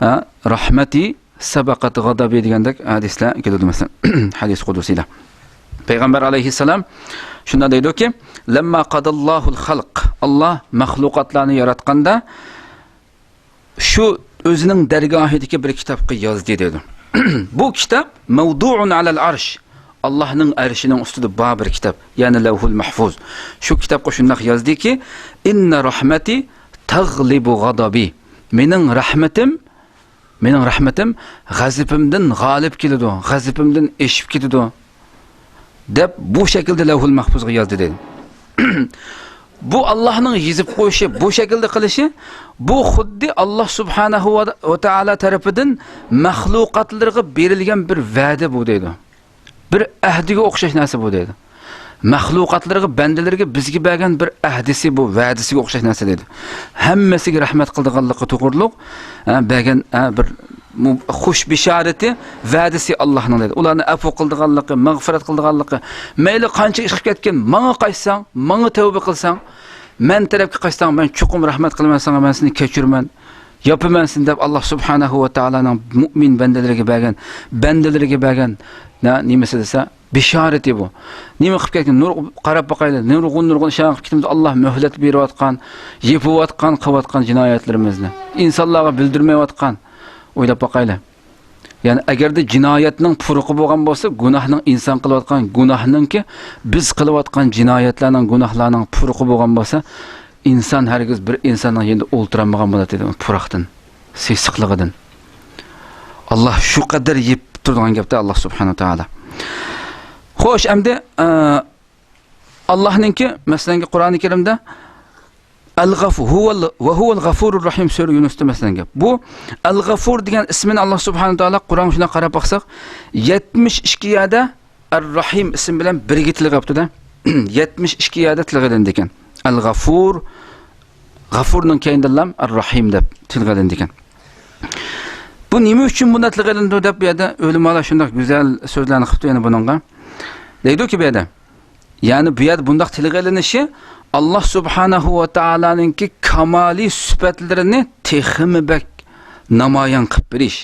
ھە، رەھمەتى سەبەقەت غەدەبى دېگەندەك ھەدىسلەر كېلىدۇ، مەسىلەن، ھەدىس قۇدۇسىيلار. پەيغەمبەر ئەلەيھىسسالام شۇنداق دەيدۇكى، لەمما قاداللاھۇل خەلق، ئاللاھ مەخلۇقاتلارنى ياراتقاندا، شۇ ئۆزىنىڭ دەرگاھىدىكى بىر كىتابقا يازدى دەيدۇ. بۇ كىتاب مەۋدۇئۇن ئەلەل ئەرش، ئاللاھنىڭ ئەرشىنىڭ ئۈستىدە بار بىر كىتاب، يەنى لەۋھۇل مەھفۇز. شۇ كىتابقا شۇنداق يازدىكى، ئىننە رەھمەتى تەغلىبۇ غەدەبى، مېنىڭ رەھمىتىم، مېنىڭ رەھمىتىم غەزىپىمدىن غالىب كېلىدۇ، غەزىپىمدىن ئېشىپ كېتىدۇ، دەپ بۇ شەكىلدە لەۋھۇل مەھفۇزغا يازدى دەيدۇ. بۇ ئاللاھنىڭ يېزىپ قويۇشى، بۇ شەكىلدە قىلىشى، بۇ خۇددى ئاللاھ سۇبھانەھۇ ۋە، ۋە تائالا تەرىپىدىن مەخلۇقاتلىرىغا بېرىلگەن بىر ۋەدە بۇ دەيدۇ. بىر ئەھدىگە ئوخشاش نەرسە بۇ دەيدۇ. مەخلۇقاتلىرىغا، بەندىلىرىگە، بىزگە بەرگەن بىر ئەھدىسى بۇ، ۋەدىسىگە ئوخشاش نەرسە دەيدۇ. ھەممىسىگە رەھمەت قىلىدىغانلىقى توغرۇلۇق، ھە، بەرگەن، ھە، بىر مۇ-، خۇش بىشارىتى، ۋەدىسى ئاللاھنىڭ دەيدۇ. ئۇلارنى ئەپۇ قىلىدىغانلىقى، مەغپىرەت قىلىدىغانلىقى، مەيلى قانچە ئىش قىلىپ كەتكىن، ماڭا قايتساڭ، ماڭا تەۋبە قىلساڭ، مەن تەرەپكە قايتساڭ، مەن چوقۇم رەھمەت قىلىمەن ساڭا، مەن سېنى كەچۈرىمەن. ياپىمەن سېنى دەپ، ئاللا سۇبھانەھۇ ۋە تائالانىڭ مۇئمىن بەندىلىرىگە بەرگەن، بەندىلىرىگە بەرگەن، نە-، نېمىسى دېسە، بىشارىتى بۇ. نېمە قىلىپ كەتكەن؟ نۇر، قاراپ باقايلى، نۇرغۇن، نۇرغۇن ئىشلارنى قىلىپ كېتىمىز. ئاللا مۆھلەت بېرىۋاتقان، يېپىۋاتقان، قىلىۋاتقان جىنايەتلىرىمىزنى. ئىنسانلارغا بىلدۈرمەيۋاتقان. ئويلاپ باقايلى. يەنى ئەگەردە جىنايەتنىڭ پۇرىقى بولغان بولسا، گۇناھنىڭ، ئىنسان قىلىۋاتقان گۇناھنىڭكى، بىز قىلىۋاتقان جىنايەتلەرنىڭ، گۇناھلارنىڭ پۇرىقى بولغان بولسا، ئىنسان ھەرگىز بىر ئىنساننىڭ يېنىدا ئولتۇرالمىغان بولاتتى پۇراقتىن، سېسىقلىقىدىن. ئاللا شۇ قەدەر يېپىپ تۇرىدىغان گەپتە ئاللا سۇبھانەھۇ ۋە تائالا. خوش، ئەمدى، ئە، ئاللانىڭكى، مەسىلەنكى، قۇرئانى كەرىمدە ئەل-غەفۇ-، ھۇۋەل-، ۋە ھۇۋەل غەفۇرۇر رەھىم سۈرە يۇنۇستا، مەسىلەنكى. بۇ ئەل-غەفۇر دېگەن ئىسمىنى ئاللا سۇبھانەھۇ ۋە تائالا قۇرئانغا شۇنداق قاراپ باقساق، يەتمىش ئىككى يەردە ئەر-رەھىم ئىسمى بىلەن بىرگە تىلغا ئېلىپتۇ-دە. يەتمىش ئىككى يەردە تىلغا ئېلىندىكەن. ئەل-غەفۇر، غەفۇرنىڭ كەينىدىنلا ئەر-رەھىم دەپ تىلغا ئېلىندىكەن. بۇ نېمە ئۈچۈن بۇنداق تىلغا ئېلىنىدۇ دەپ، بۇ يەردە ئۆلىمالار شۇنداق گۈزەل سۆزلەرنى قىپتۇ يەنە بۇنىڭغا. دەيدۇكى بۇ يەردە، يەنى بۇ يەردە بۇنداق تىلغا ئېلىنىشى، ئاللا سۇبھانەھۇ ۋە تائالانىڭكى كامالىي سۈپەتلىرىنى تېخىمۇ بەك نامايان قىلىپ بېرىش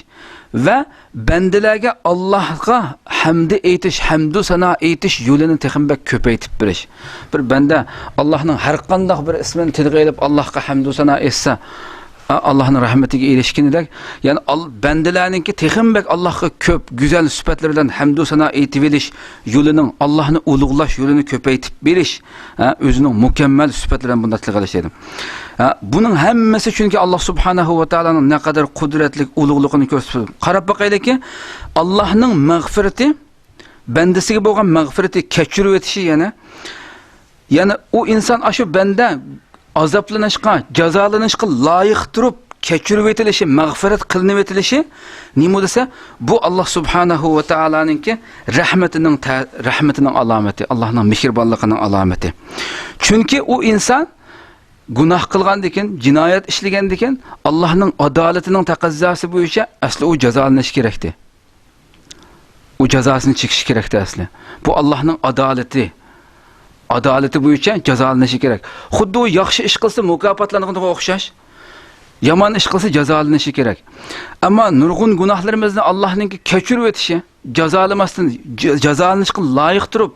ۋە بەندىلەرگە ئاللاھقا ھەمدى ئېيتىش، ھەمدۇ سانا ئېيتىش يولىنى تېخىمۇ بەك كۆپەيتىپ بېرىش. بىر بەندە ئاللاھنىڭ ھەر قانداق بىر ئىسمىنى تىلغا ئېلىپ، ئاللاھقا ھەمدۇ سانا ئېيتسا، ئا، ئاللاھنىڭ رەھمىتىگە ئېرىشكىنىدەك، يەنى ئال-، بەندىلەرنىڭكى تېخىمۇ بەك ئاللاھقا كۆپ، گۈزەل سۈپەتلىرى بىلەن ھەمدۇ سانا ئېيتىۋېلىش يولىنىڭ، ئاللاھنى ئۇلۇغلاش يولىنى كۆپەيتىپ بېرىش، ھە، ئۆزىنىڭ مۇكەممەل سۈپەتلىرى بىلەن بۇنداق تىلغا ئېلىش دېدى. ھە، بۇنىڭ ھەممىسى چۈنكى ئاللا سۇبھانەھۇ ۋە تائالانىڭ نەقەدەر قۇدرەتلىك، ئۇلۇغلۇقىنى كۆرسىتىپ، قاراپ باقايلىكى، ئاللاھنىڭ مەغپىرىتى، بەندىسىگە بولغان مەغپىرىتى، كەچۈرۈۋېتىشى يەنە، يەنى ئۇ ئىنسان، ئاشۇ بەندە ئازابلىنىشقا، جازالىنىشقا لايىق تۇرۇپ كەچۈرۈۋېتىلىشى، مەغپىرەت قىلىنىۋېتىلىشى نېمە دېسە، بۇ ئاللا سۇبھانەھۇ ۋە تائالانىڭكى رەھمىتىنىڭ تە-، رەھمىتىنىڭ ئالامىتى، ئاللانىڭ مېھرىبانلىقىنىڭ ئالامىتى. چۈنكى ئۇ ئىنسان گۇناھ قىلغاندىكىن، جىنايەت ئىشلىگەندىكىن، ئاللانىڭ ئادالىتىنىڭ تەقەززاسى بويىچە ئەسلى ئۇ جازالىنىشى كېرەكتى. ئۇ جازاسىنى چېكىشى كېرەكتى ئەسلى. بۇ ئاللاھنىڭ ئادالىتى. ئادالىتى بويىچە جازالىنىشى كېرەك. خۇددى ئۇ ياخشى ئىش قىلسا مۇكاپاتلانغىنىغا ئوخشاش، يامان ئىش قىلسا جازالىنىشى كېرەك. ئەمما نۇرغۇن گۇناھلىرىمىزنى ئاللاھنىڭكى كەچۈرۈۋېتىشى، جازالىماستىن، ج-، جازالىنىشقا لايىق تۇرۇپ،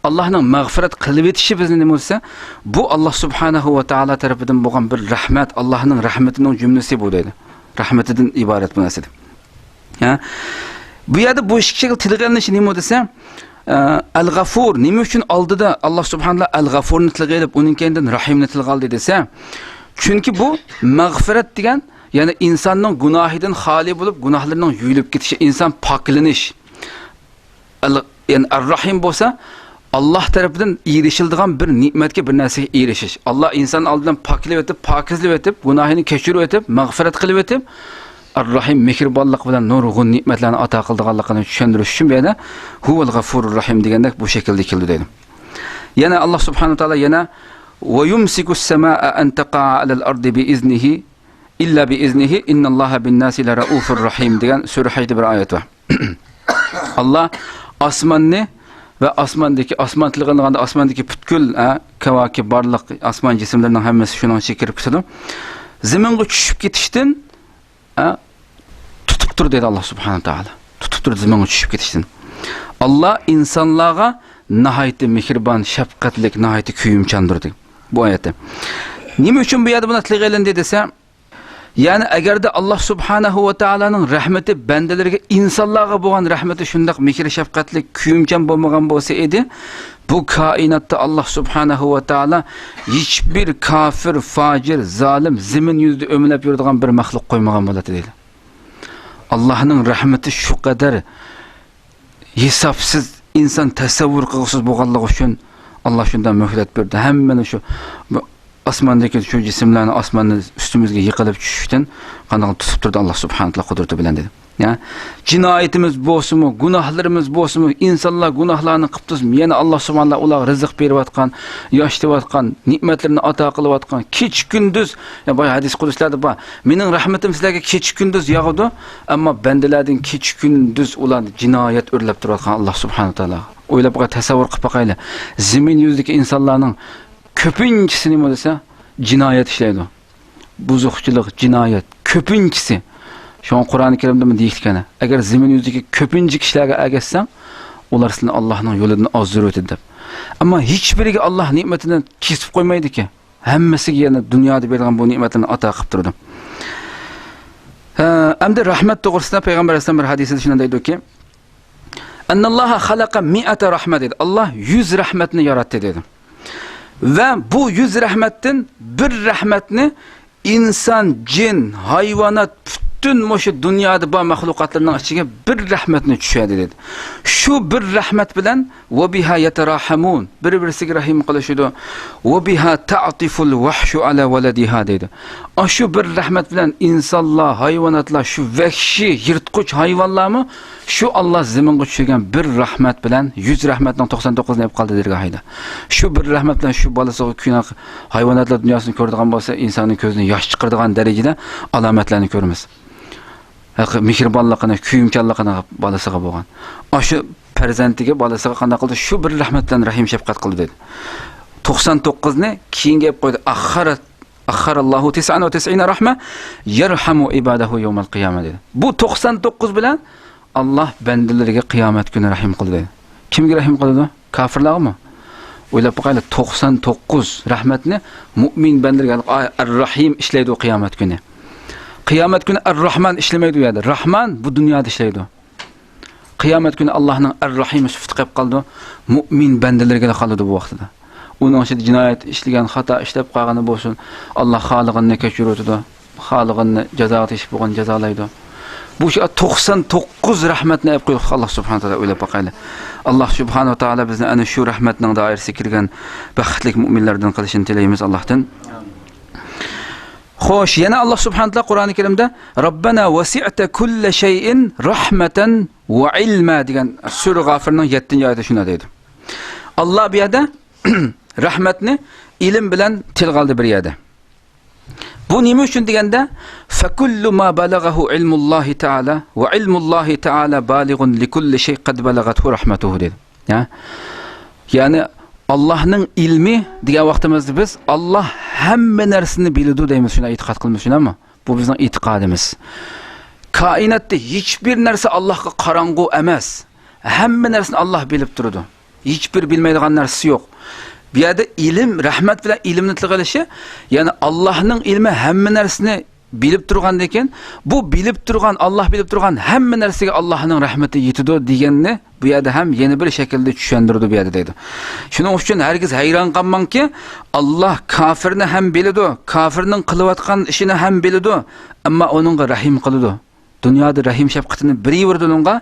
ئاللاھنىڭ مەغپىرەت قىلىۋېتىشى بىزنى نېمە دېسە، بۇ ئاللا سۇبھانەھۇ ۋە تائالا تەرىپىدىن بولغان بىر رەھمەت، ئاللاھنىڭ رەھمىتىنىڭ جۈملىسى بۇ دەيدۇ. رەھمىتىدىن ئىبارەت بۇ نەرسە دەپ. ھە؟ بۇ يەردە بۇ ئىككى شەكىل تىلغا ئېلىنىشى نېمە دېسە، ئە، ئەل-غەفۇر، نېمە ئۈچۈن ئالدىدا ئاللا سۇبھانەللا ئەل-غەفۇرنى تىلغا ئېلىپ، ئۇنىڭ كەينىدىن رەھىمنى تىلغا ئالدى دېسە، چۈنكى بۇ مەغپىرەت دېگەن، يەنى ئىنساننىڭ گۇناھىدىن خالىي بولۇپ، گۇناھلىرىنىڭ يۇيۇلۇپ كېتىشى، ئىنسان پاكلىنىش. ئەل-، يەنى ئەر-رەھىم بولسا، ئاللا تەرىپىدىن ئېرىشىلىدىغان بىر نېمەتكە، بىر نەرسىگە ئېرىشىش. ئاللا ئىنسان ئالدىدىن پاكلىۋېتىپ، پاكىزلىۋېتىپ، گۇناھىنى كەچۈرۈۋېتىپ، مەغپىرەت قىلىۋېتىپ، ئەر-رەھىم مېھرىبانلىق بىلەن نۇرغۇن نېمەتلەرنى ئاتا قىلىدىغانلىقىنى چۈشەندۈرۈش ئۈچۈن بۇ يەردە ھۇۋەل غەفۇرۇر رەھىم دېگەندەك بۇ شەكىلدە كېلىدۇ دەيدۇ. يەنە ئاللا سۇبھانەھۇ ۋە تائالا يەنە ۋە يۇمسىكۇس سەمائە ئەن تەقەئە ئەلەل ئەردى بىئىزنىھى ئىللا بىئىزنىھى ئىنناللاھە بىنناسى لەرەئۇفۇر رەھىم دېگەن سۈرە ھەجدە بىر ئايەت بار. ئاللا ئاسماننى ۋە ئاسماندىكى، ئاسمان تىلغا ئېلىنغاندا ئاسماندىكى پۈتكۈل، ھە، كەۋاكىب بارلىق ئاسمان جىسىملىرىنىڭ ھەممىسى شۇنىڭ ئىچىگە كىرىپ كېتىدۇ. زېمىنغا چۈشۈپ كېتىشتىن، ھە، تۇتۇپ تۇر دېدى ئاللا سۇبھانەھۇ ۋە تائالا. تۇتۇپ تۇر زېمىنغا چۈشۈپ كېتىشتىن. ئاللا ئىنسانلارغا ناھايىتى مېھرىبان، شەپقەتلىك، ناھايىتى كۆيۈمچاندۇر دېدى بۇ ئايەتتە. نېمە ئۈچۈن بۇ يەردە بۇنداق تىلغا ئېلىندى دېسە، يەنى ئەگەردە ئاللا سۇبھانەھۇ ۋە تائالانىڭ رەھمىتى بەندىلىرىگە، ئىنسانلارغا بولغان رەھمىتى شۇنداق مېھىر شەپقەتلىك، كۆيۈمچان بولمىغان بولسا ئىدى، بۇ كائىناتتا ئاللا سۇبھانەھۇ ۋە تائالا ھېچبىر كاپىر، فاجىر، زالىم، زېمىن يۈزىدە ئۆمىلەپ يۈرىدىغان بىر مەخلۇق قويمىغان بولاتتى دەيدۇ. ئاللانىڭ رەھمىتى شۇ قەدەر ھېسابسىز، ئىنسان تەسەۋۋۇر قىلغۇسىز بولغانلىقى ئۈچۈن، ئاللا شۇنداق مۆھلەت بەردى. ھەممىنى شۇ، بۇ ئاسماندىكى شۇ جىسىملارنى ئاسماندىن ئۈستىمىزگە يىقىلىپ چۈشۈشتىن قانداق تۇتۇپ تۇردى ئاللا سۇبھانەھۇ ۋە تائالا قۇدرىتى بىلەن دېدى. يا، جىنايىتىمىز بولسىمۇ، گۇناھلىرىمىز بولسىمۇ، ئىنسانلار گۇناھلارنى قىپتۇ، يەنە ئاللا سۇبھانەھۇ ۋە تائالا ئۇلارغا رىزىق بېرىۋاتقان، ياشىتىۋاتقان، نېمەتلىرىنى ئاتا قىلىۋاتقان، كېچە-كۈندۈز، يا، بايا ھەدىس قۇدسىلەردە بار، مېنىڭ رەھمىتىم سىلەرگە كېچە-كۈندۈز ياغىدۇ، ئەمما بەندىلەردىن كېچە-كۈندۈز ئۇلار جىنايەت ئۆرلەپ تۇرۇۋاتقان ئاللا سۇبھانەھۇ ۋە تائالا. ئويلاپ باقاي، تەسەۋۋۇر قىلىپ باقايلى. زېمىن يۈزىدىكى ئىنسانلارنىڭ كۆپىنچىسى نېمە دېسە، جىنايەت ئىشلەيدۇ. بۇزۇقچىلىق، جىنايەت كۆپىنچىسى. شۇڭا قۇرئان كەرىمدىمۇ دېيىشكەن، ئەگەر زېمىن يۈزىدىكى كۆپىنچە كىشىلەرگە ئەگەشسەڭ، ئۇلار سېنى ئاللاھنىڭ يولىدىن ئازدۇرۇۋېتىدۇ دەپ. ئەمما ھېچبىرىگە ئاللاھ نېمىتىنى كېسىپ قويمايدىكەن. ھەممىسىگە يەنە دۇنيادا بېرىدىغان بۇ نېمەتلەرنى ئاتا قىلىپ تۇرىدۇ. ھە، ئەمدى رەھمەت توغرىسىدا پەيغەمبەر ئەلەيھىسسالام بىر ھەدىسىدە شۇنداق دەيدۇكى، «ئەننەللاھە خەلەقە مىئەتە رەھمە» دېدى. ئاللاھ يۈز رەھمەتنى ياراتتى دېدى. ۋە بۇ يۈز رەھمەتتىن بىر رەھمەتنى ئىنسان، جىن، ھايۋانات، پۈتۈن مۇشۇ دۇنيادا بار مەخلۇقاتلارنىڭ ئىچىگە بىر رەھمەتنى چۈشۈردى دېدى. شۇ بىر رەھمەت بىلەن «ۋە بىھا يەتەراھەمۇن»، بىر-بىرسىگە رەھىم قىلىشىدۇ. «ۋە بىھا تەئتىفۇل ۋەھشۇ ئەلا ۋەلەدىھا» دەيدۇ. ئاشۇ بىر رەھمەت بىلەن ئىنسانلار، ھايۋاناتلار، شۇ ۋەھشىي يىرتقۇچ ھايۋانلارمۇ شۇ ئاللاھ زېمىنغا چۈشۈرگەن بىر رەھمەت بىلەن، يۈز رەھمەتنىڭ توقسان توققۇزىنى ئېلىپ قالدى دەرگاھىدا. شۇ بىر رەھمەت بىلەن شۇ بالىسىغا كۆيۈنۈپ، ھايۋاناتلار دۇنياسىنى كۆرىدىغان بولسا، ئىنساننىڭ كۆزىدىن ياش چىقىرىدىغان دەرىجىدە ئالامەتلەرنى كۆرىمىز. ھەق-، مېھرىبانلىقىنى، كۆيۈمچانلىقىنى بالىسىغا بولغان. ئاشۇ پەرزەنتىگە، بالىسىغا قانداق قىلدى؟ شۇ بىر رەھمەت بىلەن رەھىم شەپقەت قىلدى دېدى. توقسان توققۇزنى كېيىنگە ئېلىپ قويدى. «ئەخخەرە، ئەخخەرەللاھۇ تىسئەن ۋە تىسئىنە رەھمە يەرھەمۇ ئىبادەھۇ يەۋمەل قىيامە» دېدى. بۇ توقسان توققۇز بىلەن ئاللاھ بەندىلىرىگە قىيامەت كۈنى رەھىم قىلدى. كىمگە رەھىم قىلىدۇ؟ كاپىرلارغىمۇ؟ ئويلاپ باقايلى، توقسان توققۇز رەھمەتنى مۇئمىن بەندىلىرىگە، ئەر-رەھىم ئىشلەيدۇ قىيامەت كۈنى. قىيامەت كۈنى ئەر-راھمان ئىشلىمەيدۇ ئۇ يەردە. راھمان بۇ دۇنيادا ئىشلەيدۇ. قىيامەت كۈنى ئاللاھنىڭ ئەر-راھىم سۈپىتى قېلىپ قالىدۇ. مۇئمىن بەندىلىرىگە قالىدۇ بۇ ۋاقتىدا. ئۇنىڭ ئىچىدە جىنايەت ئىشلىگەن، خاتا ئىشلەپ قالغىنى بولسۇن، ئاللاھ خالىغىنىنى كەچۈرۈۋېتىدۇ. خالىغىنىنى جازاغا تېگىشلىك بولغان جازالايدۇ. بۇ شۇ توقسان توققۇز رەھمەتنى ئېلىپ قويدۇق ئاللاھ سۇبھانەھۇ ۋە تائالا، ئويلاپ باقايلى. ئاللاھ سۇبھانەھۇ ۋە تائالا بىزنى ئەنە شۇ رەھمەتنىڭ دائىرىسىگە كىرگەن بەختلىك مۇئمىنلەردىن قىلىشىنى تىلەيمىز ئاللاھتىن. خوش، يەنە ئاللاھ سۇبھانەھۇ ۋە تائالا قۇرئانى كەرىمدە «رەببەنا ۋەسىئتە كۇللە شەيئىن رەھمەتەن ۋە ئىلما» دېگەن سۈرە غافىرنىڭ يەتتىنچى ئايىتىدە شۇنداق دەيدۇ. ئاللاھ بۇ يەردە رەھمەتنى ئىلىم بىلەن تىلغا ئالدى بىر يەردە. بۇ نېمە ئۈچۈن دېگەندە، «فەكۇللۇ ما بەلەغەھۇ ئىلمۇللاھى تائالا ۋە ئىلمۇللاھى تائالا بالىغۇن لىكۇللى شەي قەد بەلەغەتھۇ رەھمەتۇھۇ» دېدى. يا؟ يەنى، ئاللاھنىڭ ئىلمى دېگەن ۋاقتىمىزدا بىز، ئاللاھ ھەممە نەرسىنى بىلىدۇ دەيمىز، شۇنداق ئېتىقاد قىلىمىز، شۇنداقمۇ؟ بۇ بىزنىڭ ئېتىقادىمىز. كائىناتتا ھېچبىر نەرسە ئاللاھقا قاراڭغۇ ئەمەس. ھەممە نەرسىنى ئاللاھ بىلىپ تۇرىدۇ. ھېچبىر بىلمەيدىغان نەرسىسى يوق. بۇ يەردە ئىلىم، رەھمەت بىلەن ئىلىمنى تىلغا ئېلىشى، يەنى ئاللاھنىڭ ئىلمى ھەممە نەرسىنى بىلىپ تۇرغاندىن كېيىن، بۇ بىلىپ تۇرغان، ئاللاھ بىلىپ تۇرغان ھەممە نەرسىگە ئاللاھنىڭ رەھمىتى يېتىدۇ دېگەننى بۇ يەردە ھەم يەنە بىر شەكىلدە چۈشەندۈرىدۇ بۇ يەردە دەيدۇ. شۇنىڭ ئۈچۈن ھەرگىز ھەيران قالماڭكى، ئاللاھ كافىرنى ھەم بىلىدۇ، كافىرنىڭ قىلىۋاتقان ئىشىنى ھەم بىلىدۇ، ئەمما ئۇنىڭغا رەھىم قىلىدۇ. دۇنيادا رەھىم شەپقىتىنى بېرىۋېرىدۇ ئۇنىڭغا.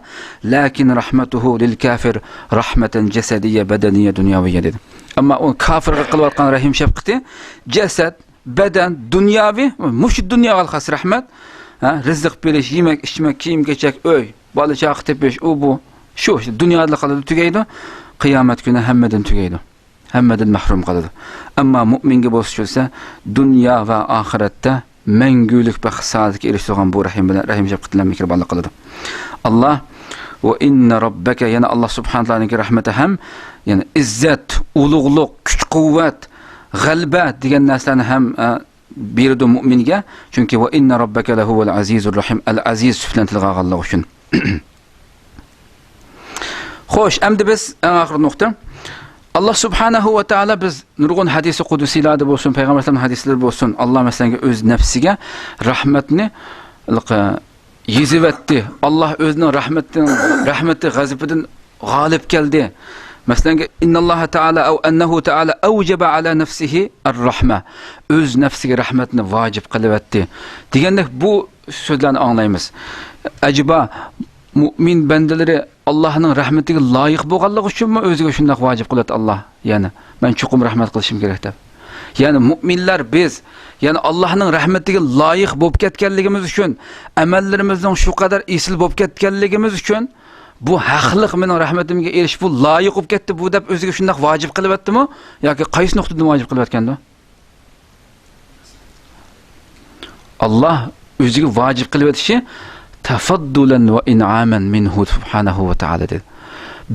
لەكىن رەھمەتۇھۇ لىل كافىر رەھمەتەن جەسەدىيە بەدەنىيە دۇنياۋىيە دېدى. ئەمما ئۇ كافىرغا قىلىۋاتقان رەھىم شەپقىتى جەسەد، بەدەن، دۇنياۋى، مۇشۇ دۇنياغا خاس رەھمەت. ھە، رىزىق بېرىش، يېمەك، ئىچمەك، كىيىم-كېچەك، ئۆي، بالا-چاقا تېپىش، ئۇ بۇ. شۇ، شۇ دۇنيادا قالىدۇ، تۈگەيدۇ. قىيامەت كۈنى ھەممىدىن تۈگەيدۇ. ھەممىدىن مەھرۇم قالىدۇ. ئەمما مۇئمىنگە بولسا چۈشۈرسە، دۇنيا ۋە ئاخىرەتتە مەڭگۈلۈك بەخت سائادەتكە ئېرىشىدىغان بۇ رەھىم بىلەن، رەھىم شەپقىتى بىلەن مېھرىبانلىق قىلىدۇ. ئاللاھ، ۋە ئىننە رەببەكە، يەنە ئاللاھ سۇبھانەھۇ ۋە تائالانىڭكى رەھمىتى ھەم، يەنى ئىززەت، ئۇلۇغلۇق، كۈچ-قۇۋۋەت، غەلىبە دېگەن نەرسىلەرنى ھەم، ئە، بېرىدۇ مۇئمىنگە. چۈنكى ۋە ئىننە رەببەكە لەھۇۋەل ئەزىزۇر رەھىم، ئەل ئەزىز سۈپىتىنى تىلغا ئالغانلىقى ئۈچۈن. خوش، ئەمدى بىز ئەڭ ئاخىرقى نۇقتا. ئاللاھ سۇبھانەھۇ ۋە تائالا، بىز نۇرغۇن ھەدىسى قۇدسىيلاردا بولسۇن، پەيغەمبەر ئەلەيھىسسالام ھەدىسلىرى بولسۇن، ئاللاھ مەسىلەنگە ئۆز نەپسىگە رەھمەتنى يېزىۋەتتى. ئاللاھ ئۆزىنىڭ رەھمىتىنىڭ، رەھمىتى غەزىپىدىن غالىب كەلدى. مەسىلەنگە، ئىنناللاھە تائالا ئەۋ ئەننەھۇ تائالا ئەۋجەبە ئەلا نەفسىھى ئەر رەھمە. ئۆز نەپسىگە رەھمەتنى ۋاجىپ قىلىۋەتتى. دېگەندەك بۇ سۆزلەرنى ئاڭلايمىز. ئەجەبا، مۇئمىن بەندىلىرى ئاللاھنىڭ رەھمىتىگە لايىق بولغانلىقى ئۈچۈنمۇ ئۆزىگە شۇنداق ۋاجىپ قىلىۋەتتى ئاللاھ؟ يەنى، مەن چوقۇم رەھمەت قىلىشىم كېرەك دەپ. يەنى مۇئمىنلار بىز، يەنى ئاللاھنىڭ رەھمىتىگە لايىق بولۇپ كەتكەنلىكىمىز ئۈچۈن، ئەمەللىرىمىزنىڭ شۇ قەدەر ئېسىل بولۇپ كەتكەنلىكىمىز ئۈچۈن، بۇ ھەقلىق مېنىڭ رەھمىتىمگە ئېرىشىپ، بۇ لايىق بولۇپ كەتتى، بۇ دەپ ئۆزىگە شۇنداق ۋاجىپ قىلىۋەتتىمۇ؟ ياكى قايسى نۇقتىدىن ۋاجىپ قىلىۋەتكەندۇ؟ ئاللاھ ئۆزىگە ۋاجىپ قىلىۋېتىشى تەفەددۇلەن ۋە ئىنئامەن مىنھۇ سۇبھانەھۇ ۋە تائالا دېدى.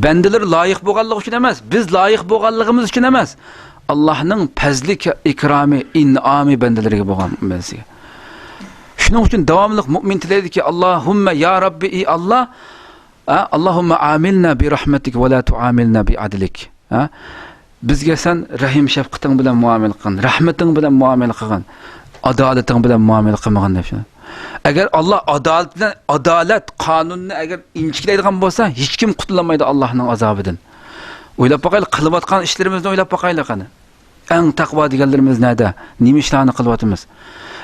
بەندىلىرى لايىق بولغانلىقى ئۈچۈن ئەمەس، بىز لايىق بولغانلىقىمىز ئۈچۈن ئەمەس. ئاللاھنىڭ پەزلى، ئىكرامى، ئىنئامى بەندىلىرىگە بولغان بەندىسىگە. شۇنىڭ ئۈچۈن داۋاملىق مۇئمىن تىلەيدىكى، ئاللاھۇممە يا رەببى، ئى ئاللا، ھە، ئاللاھۇممە ئامىلنا بى رەھمەتىك ۋە لا تۇئامىلنا بى ئادلىك. ھە؟ بىزگە سەن رەھىم شەپقىتىڭ بىلەن مۇئامىلە قىلغىن، رەھمىتىڭ بىلەن مۇئامىلە قىلغىن، ئادالىتىڭ بىلەن مۇئامىلە قىلمىغىن دەپ شۇ. ئەگەر ئاللا ئادالەت بىلەن، ئادالەت قانۇنىنى ئەگەر ئىنچىكىلەيدىغان بولسا، ھېچكىم قۇتۇلالمايدۇ ئاللانىڭ ئازابىدىن. ئويلاپ باقايلى، قىلىۋاتقان ئىشلىرىمىزنى ئويلاپ باقايلى قېنى. ئەڭ تەقۋا دېگەنلىرىمىز نەدە؟ نېمە ئىشلارنى قىلىۋاتىمىز؟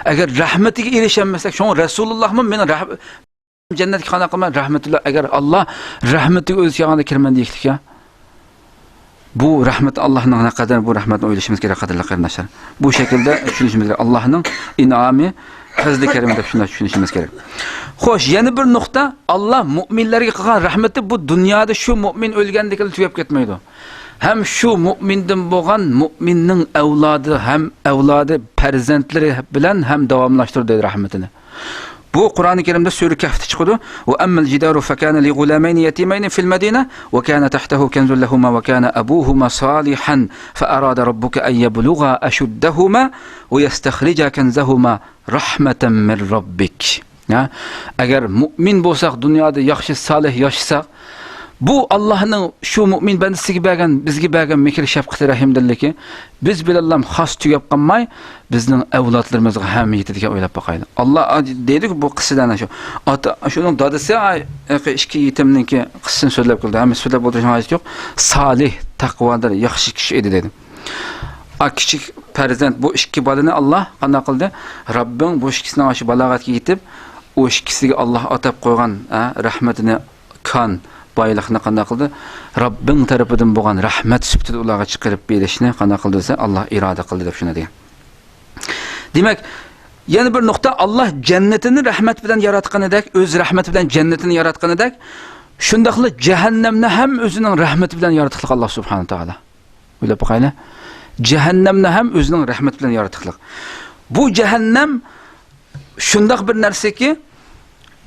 ئەگەر رەھمىتىگە ئېرىشەلمىسەك، شۇڭا رەسۇلۇللاھمۇ مېنىڭ رەھ-، جەننەتكە قانداق قىلىمەن؟ رەھمەتۇللا، ئەگەر ئاللا رەھمىتىگە ئۆزى كەلگەندە كىرىمەن دېيىشلىك يا. بۇ رەھمەت، ئاللانىڭ نەقەدەر بۇ رەھمەتنى ئويلىشىمىز كېرەك، قەدىرلىك قېرىنداشلار. بۇ شەكىلدە چۈشىنىشىمىز كېرەك. ئاللانىڭ ئىنئامى، پەزلى كەرىمى دەپ شۇنداق چۈشىنىشىمىز كېرەك. خوش، يەنە بىر نۇقتا، ئاللا مۇئمىنلەرگە قىلغان رەھمىتى بۇ دۇنيادا شۇ مۇئمىن ئۆلگەندىكىلا تۈگەپ كەتمەيدۇ. ھەم شۇ مۇئمىندىن بولغان مۇئمىننىڭ ئەۋلادى ھەم ئەۋلادى، پەرزەنتلىرى بىلەن ھەم داۋاملاشتۇرىدۇ دەيدۇ رەھمىتىنى. بۇ قۇرئانى كەرىمدە سۈرە كەھفتە چىقىدۇ. وأما الجدار فكان لغلامين يتيمين في المدينة وكان تحته كنز لهما وكان أبوهما صالحا فأراد ربك أن يبلغا أشدهما ويستخرجا كنزهما رحمة من ربك. ھە؟ ئەگەر مۇئمىن بولساق، دۇنيادا ياخشى، سالىھ ياشىساق، بۇ ئاللانىڭ شۇ مۇئمىن بەندىسىگە بەرگەن، بىزگە بەرگەن مېھىر شەپقىتى، رەھىمدىللىكى بىز بىلەنلا خاس تۈگەپ قالماي، بىزنىڭ ئەۋلادلىرىمىزغا ھەم يېتىدىكەن، ئويلاپ باقايلى. ئاللا دەيدۇكى بۇ قىسسىدە ئەنە شۇ ئاتا، شۇنىڭ دادىسى، ئىككى يېتىمنىڭكى قىسسىسىنى سۆزلەپ كەلدى. ھەممىسى سۆزلەپ ئولتۇرۇشنىڭ ھاجىتى يوق. سالىھ، تەقۋادار، ياخشى كىشى ئىدى دەيدۇ. ئا، كىچىك پەرزەنت، بۇ ئىككى بالىنى ئاللا قانداق قىلدى؟ رەببىڭ بۇ ئىككىسىنىڭ ئاشۇ بالاغەتكە يېتىپ، ئۇ ئىككىسىگە ئاللا ئاتاپ قويغان، ئە، رەھمىتىنى، كان، بايلىقنى قانداق قىلدى؟ رەببىڭ تەرىپىدىن بولغان رەھمەت سۈپىتىدە ئۇلارغا چىقىرىپ بېرىشنى قانداق قىلدى دېسە، ئاللا ئىرادە قىلدى دەپ شۇنى دېگەن. دېمەك، يەنە بىر نۇقتا، ئاللا جەننىتىنى رەھمەت بىلەن ياراتقىنىدەك، ئۆز رەھمىتى بىلەن جەننىتىنى ياراتقىنىدەك، شۇنداقلا جەھەننەمنى ھەم ئۆزىنىڭ رەھمىتى بىلەن ياراتقىلىق ئاللا سۇبھانەھۇ ۋە تائالا. ئويلاپ باقايلى. جەھەننەمنى ھەم ئۆزىنىڭ رەھمىتى بىلەن ياراتقىلىق. بۇ جەھەننەم شۇنداق بىر نەرسىكى،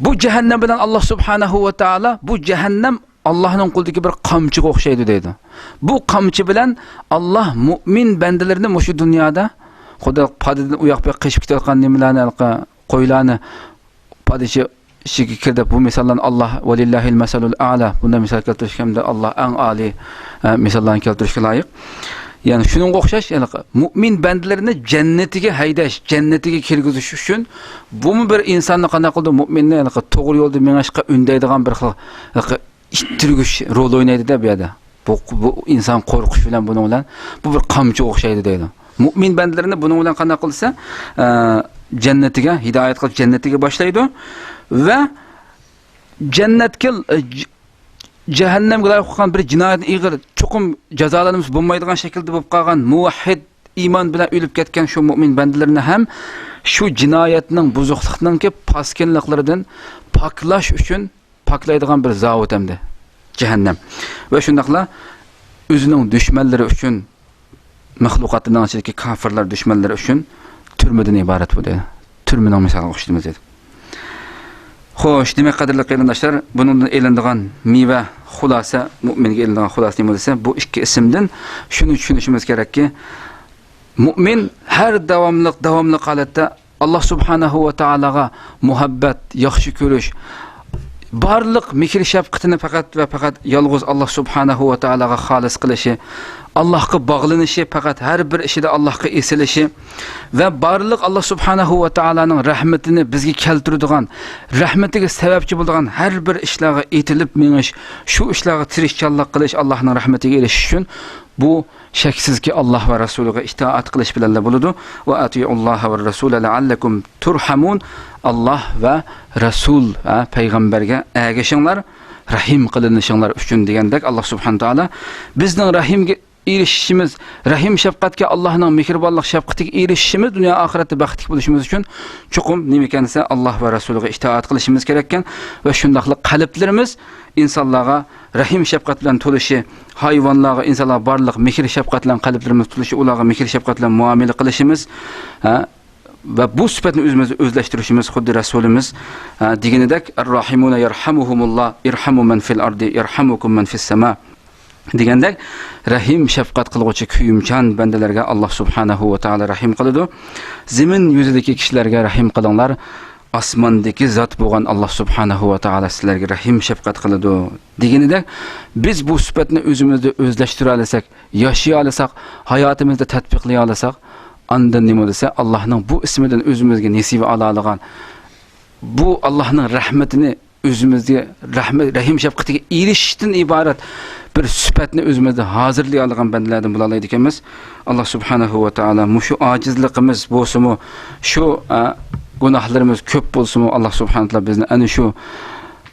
بۇ جەھەننەم بىلەن ئاللا سۇبھانەھۇ ۋە تائالا، بۇ جەھەننەم ئاللانىڭ قولىدىكى بىر قامچىغا ئوخشايدۇ دەيدۇ. بۇ قامچا بىلەن ئاللا مۇئمىن بەندىلىرىنى مۇشۇ دۇنيادا، خۇدا پادىدىن ئۇياق بۇياق قېچىپ كېتىۋاتقان نېمىلەرنى، ھېلىقى قويلارنى پادىچى ئىچىگە كىر دەپ، بۇ مىساللارنى ئاللا، ۋەلىللاھىل مەسەلۇل ئەلا، بۇنداق مىسال كەلتۈرۈشكە ھەمدە ئاللا ئەڭ ئالىي، ئە، مىساللارنى كەلتۈرۈشكە لايىق. يەنى شۇنىڭغا ئوخشاش، ھېلىقى مۇئمىن بەندىلىرىنى جەننىتىگە ھەيدەش، جەننىتىگە كىرگۈزۈش ئۈچۈن بۇمۇ بىر ئىنساننى قانداق قىلىدۇ؟ مۇئمىننى ھېلىقى توغرا يولدا مېڭىشقا ئۈندەيدىغان بىر خىل، ھېلىقى ئىتتىرگۈچ رول ئوينايدۇ-دە بۇ يەردە. بۇ، بۇ ئىنسان قورقۇش بىلەن بۇنىڭ بىلەن، بۇ بىر قامچىغا ئوخشايدۇ دەيدۇ. مۇئمىن بەندىلىرىنى بۇنىڭ بىلەن قانداق قىلسا، ئە، جەننىتىگە، ھىدايەت قىلىپ جەننىتىگە باشلايدۇ. ۋە جەننەتكە، ئە، ج-، جەھەننەمگە لايىق بولغان بىر جىنايەتنى ئېغىر، چوقۇم جازالانمىسا بولمايدىغان شەكىلدە بولۇپ قالغان مۇۋەھھىد ئىمان بىلەن ئۆلۈپ كەتكەن شۇ مۇئمىن بەندىلىرىنى ھەم شۇ جىنايەتنىڭ، بۇزۇقلۇقنىڭكى پاسكىنلىقلىرىدىن پاكلاش ئۈچۈن پاكلايدىغان بىر زاۋۇت ئەمدى جەھەننەم. ۋە شۇنداقلا ئۆزىنىڭ دۈشمەنلىرى ئۈچۈن، مەخلۇقاتنىڭ ئىچىدىكى كاپىرلار دۈشمەنلىرى ئۈچۈن تۈرمىدىن ئىبارەت بۇ دەيدۇ. تۈرمىنىڭ مىسالىغا ئوخشىتىمىز دەيدۇ. خوش، دېمەك، قەدىرلىك قېرىنداشلار، بۇنىڭدىن ئېلىنىدىغان مېۋە، خۇلاسە، مۇئمىنگە ئېلىنىدىغان خۇلاسە نېمە دېسە، بۇ ئىككى ئىسىمدىن شۇنى چۈشىنىشىمىز كېرەككى، مۇئمىن ھەر داۋاملىق، داۋاملىق ھالەتتە ئاللا سۇبھانەھۇ ۋە تائالاغا مۇھەببەت، ياخشى كۆرۈش، بارلىق مېھىر شەپقىتىنى پەقەت ۋە پەقەت يالغۇز ئاللا سۇبھانەھۇ ۋە تائالاغا خالىس قىلىشى، ئاللاھقا باغلىنىشى، پەقەت ھەر بىر ئىشىدا ئاللاھقا ئېسىلىشى ۋە بارلىق ئاللا سۇبھانەھۇ ۋە تائالانىڭ رەھمىتىنى بىزگە كەلتۈرىدىغان، رەھمىتىگە سەۋەبچى بولىدىغان ھەر بىر ئىشلارغا ئېتىلىپ مېڭىش، شۇ ئىشلارغا تىرىشچانلىق قىلىش، ئاللاھنىڭ رەھمىتىگە ئېرىشىش ئۈچۈن بۇ شەكسىزكى، ئاللاھ ۋە رەسۇلىغا ئىتائەت قىلىش بىلەنلا بولىدۇ. ۋە ئەتىئۇللاھە ۋە رەسۇلە لەئەللەكۇم تۇرھەمۇن. ئاللاھ ۋە رەسۇل، ھە، پەيغەمبەرگە ئەگىشىڭلار، رەھىم قىلىنىشىڭلار ئۈچۈن دېگەندەك، ئاللاھ سۇبھانەھۇ ۋە تائالا بىزنىڭ رەھىمگە ئېرىشىشىمىز، رەھىم شەپقەتكە، ئاللاھنىڭ مېھرىبانلىق شەپقىتىگە ئېرىشىشىمىز، دۇنيا ئاخىرەتتە بەختلىك بولۇشىمىز ئۈچۈن چوقۇم نېمىكەن دېسە، ئاللاھ ۋە رەسۇلىغا ئىتائەت قىلىشىمىز كېرەككەن ۋە شۇنداقلا قەلبلىرىمىز ئىنسانلارغا رەھىم شەپقەت بىلەن تولۇشى، ھايۋانلارغا، ئىنسانلارغا بارلىق مېھىر شەپقەت بىلەن قەلبلىرىمىز تولۇشى، ئۇلارغا مېھىر شەپقەت بىلەن مۇئامىلە قىلىشىمىز، ھە، ۋە بۇ سۈپەتنى ئۆزىمىزدە ئۆزلەشتۈرۈشىمىز، خۇددى رەسۇلىمىز، ھە، دېگىنىدەك، ئەرراھىمۇنە يەرھەمۇھۇمۇللاھ، ئىرھەمۇ مەن فىل ئەردى يەرھەمۇكۇم مەن فىس سەما دېگەندەك، رەھىم شەپقەت قىلغۇچى كۆيۈمچان بەندىلەرگە ئاللاھ سۇبھانەھۇ ۋە تائالا رەھىم قىلىدۇ. زېمىن يۈزىدىكى كىشىلەرگە رەھىم قىلىڭلار. ئاسماندىكى زات بولغان ئاللا سۇبھانەھۇ ۋە تائالا سىلەرگە رەھىم شەپقەت قىلىدۇ دېگىنىدەك، بىز بۇ سۈپەتنى ئۆزىمىزدە ئۆزلەشتۈرەلىسەك، ياشىيالىساق، ھاياتىمىزدا تەتبىقلىيالىساق، ئاندىن نېمە دېسە، ئاللانىڭ بۇ ئىسمىدىن ئۆزىمىزگە نېسىۋە ئالالىغان، بۇ ئاللانىڭ رەھمىتىنى ئۆزىمىزگە، رەھمەت، رەھىم شەپقىتىگە ئېرىشىشتىن ئىبارەت بىر سۈپەتنى ئۆزىمىزدە ھازىرلىيالىغان بەندىلەردىن بولالايدىكەنمىز. ئاللا سۇبھانەھۇ ۋە تائالا مۇشۇ ئاجىزلىقىمىز بولسىمۇ، شۇ، ئە، گۇناھلىرىمىز كۆپ بولسىمۇ، ئاللا سۇبھانەھۇ ۋە تائالا بىزنى ئەنە شۇ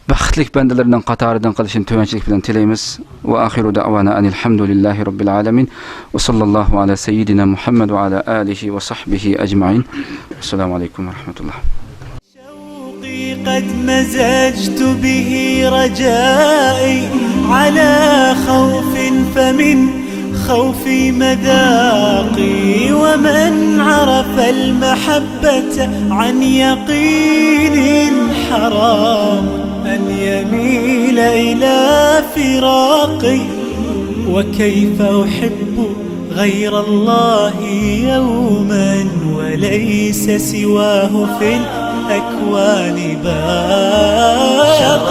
بەختلىك بەندىلەرنىڭ قاتارىدىن قىلىشىنى تۆۋەنچىلىك بىلەن تىلەيمىز. ۋە ئاخىرۇ دەئۋانا ئەنىل ھەمدۇلىللاھى رەببىل ئالەمىن. ۋە ساللاللاھۇ ئەلا سەييىدىنا مۇھەممەد ۋە ئەلا ئالىھى ۋە سەھبىھى ئەجمەئىن. ئەسسالامۇ ئەلەيكۇم ۋە رەھمەتۇللاھ. شوقى قەد مەزەجتۇ بىھى رەجائى ئەلا خەۋفىن فەمىن خەۋفى مەزاقى. ومن عرف المحبة عن يقين حرام أن يميل إلى فراقي. وكيف أحب غير الله يوما وليس سواه في الأكوان باقي.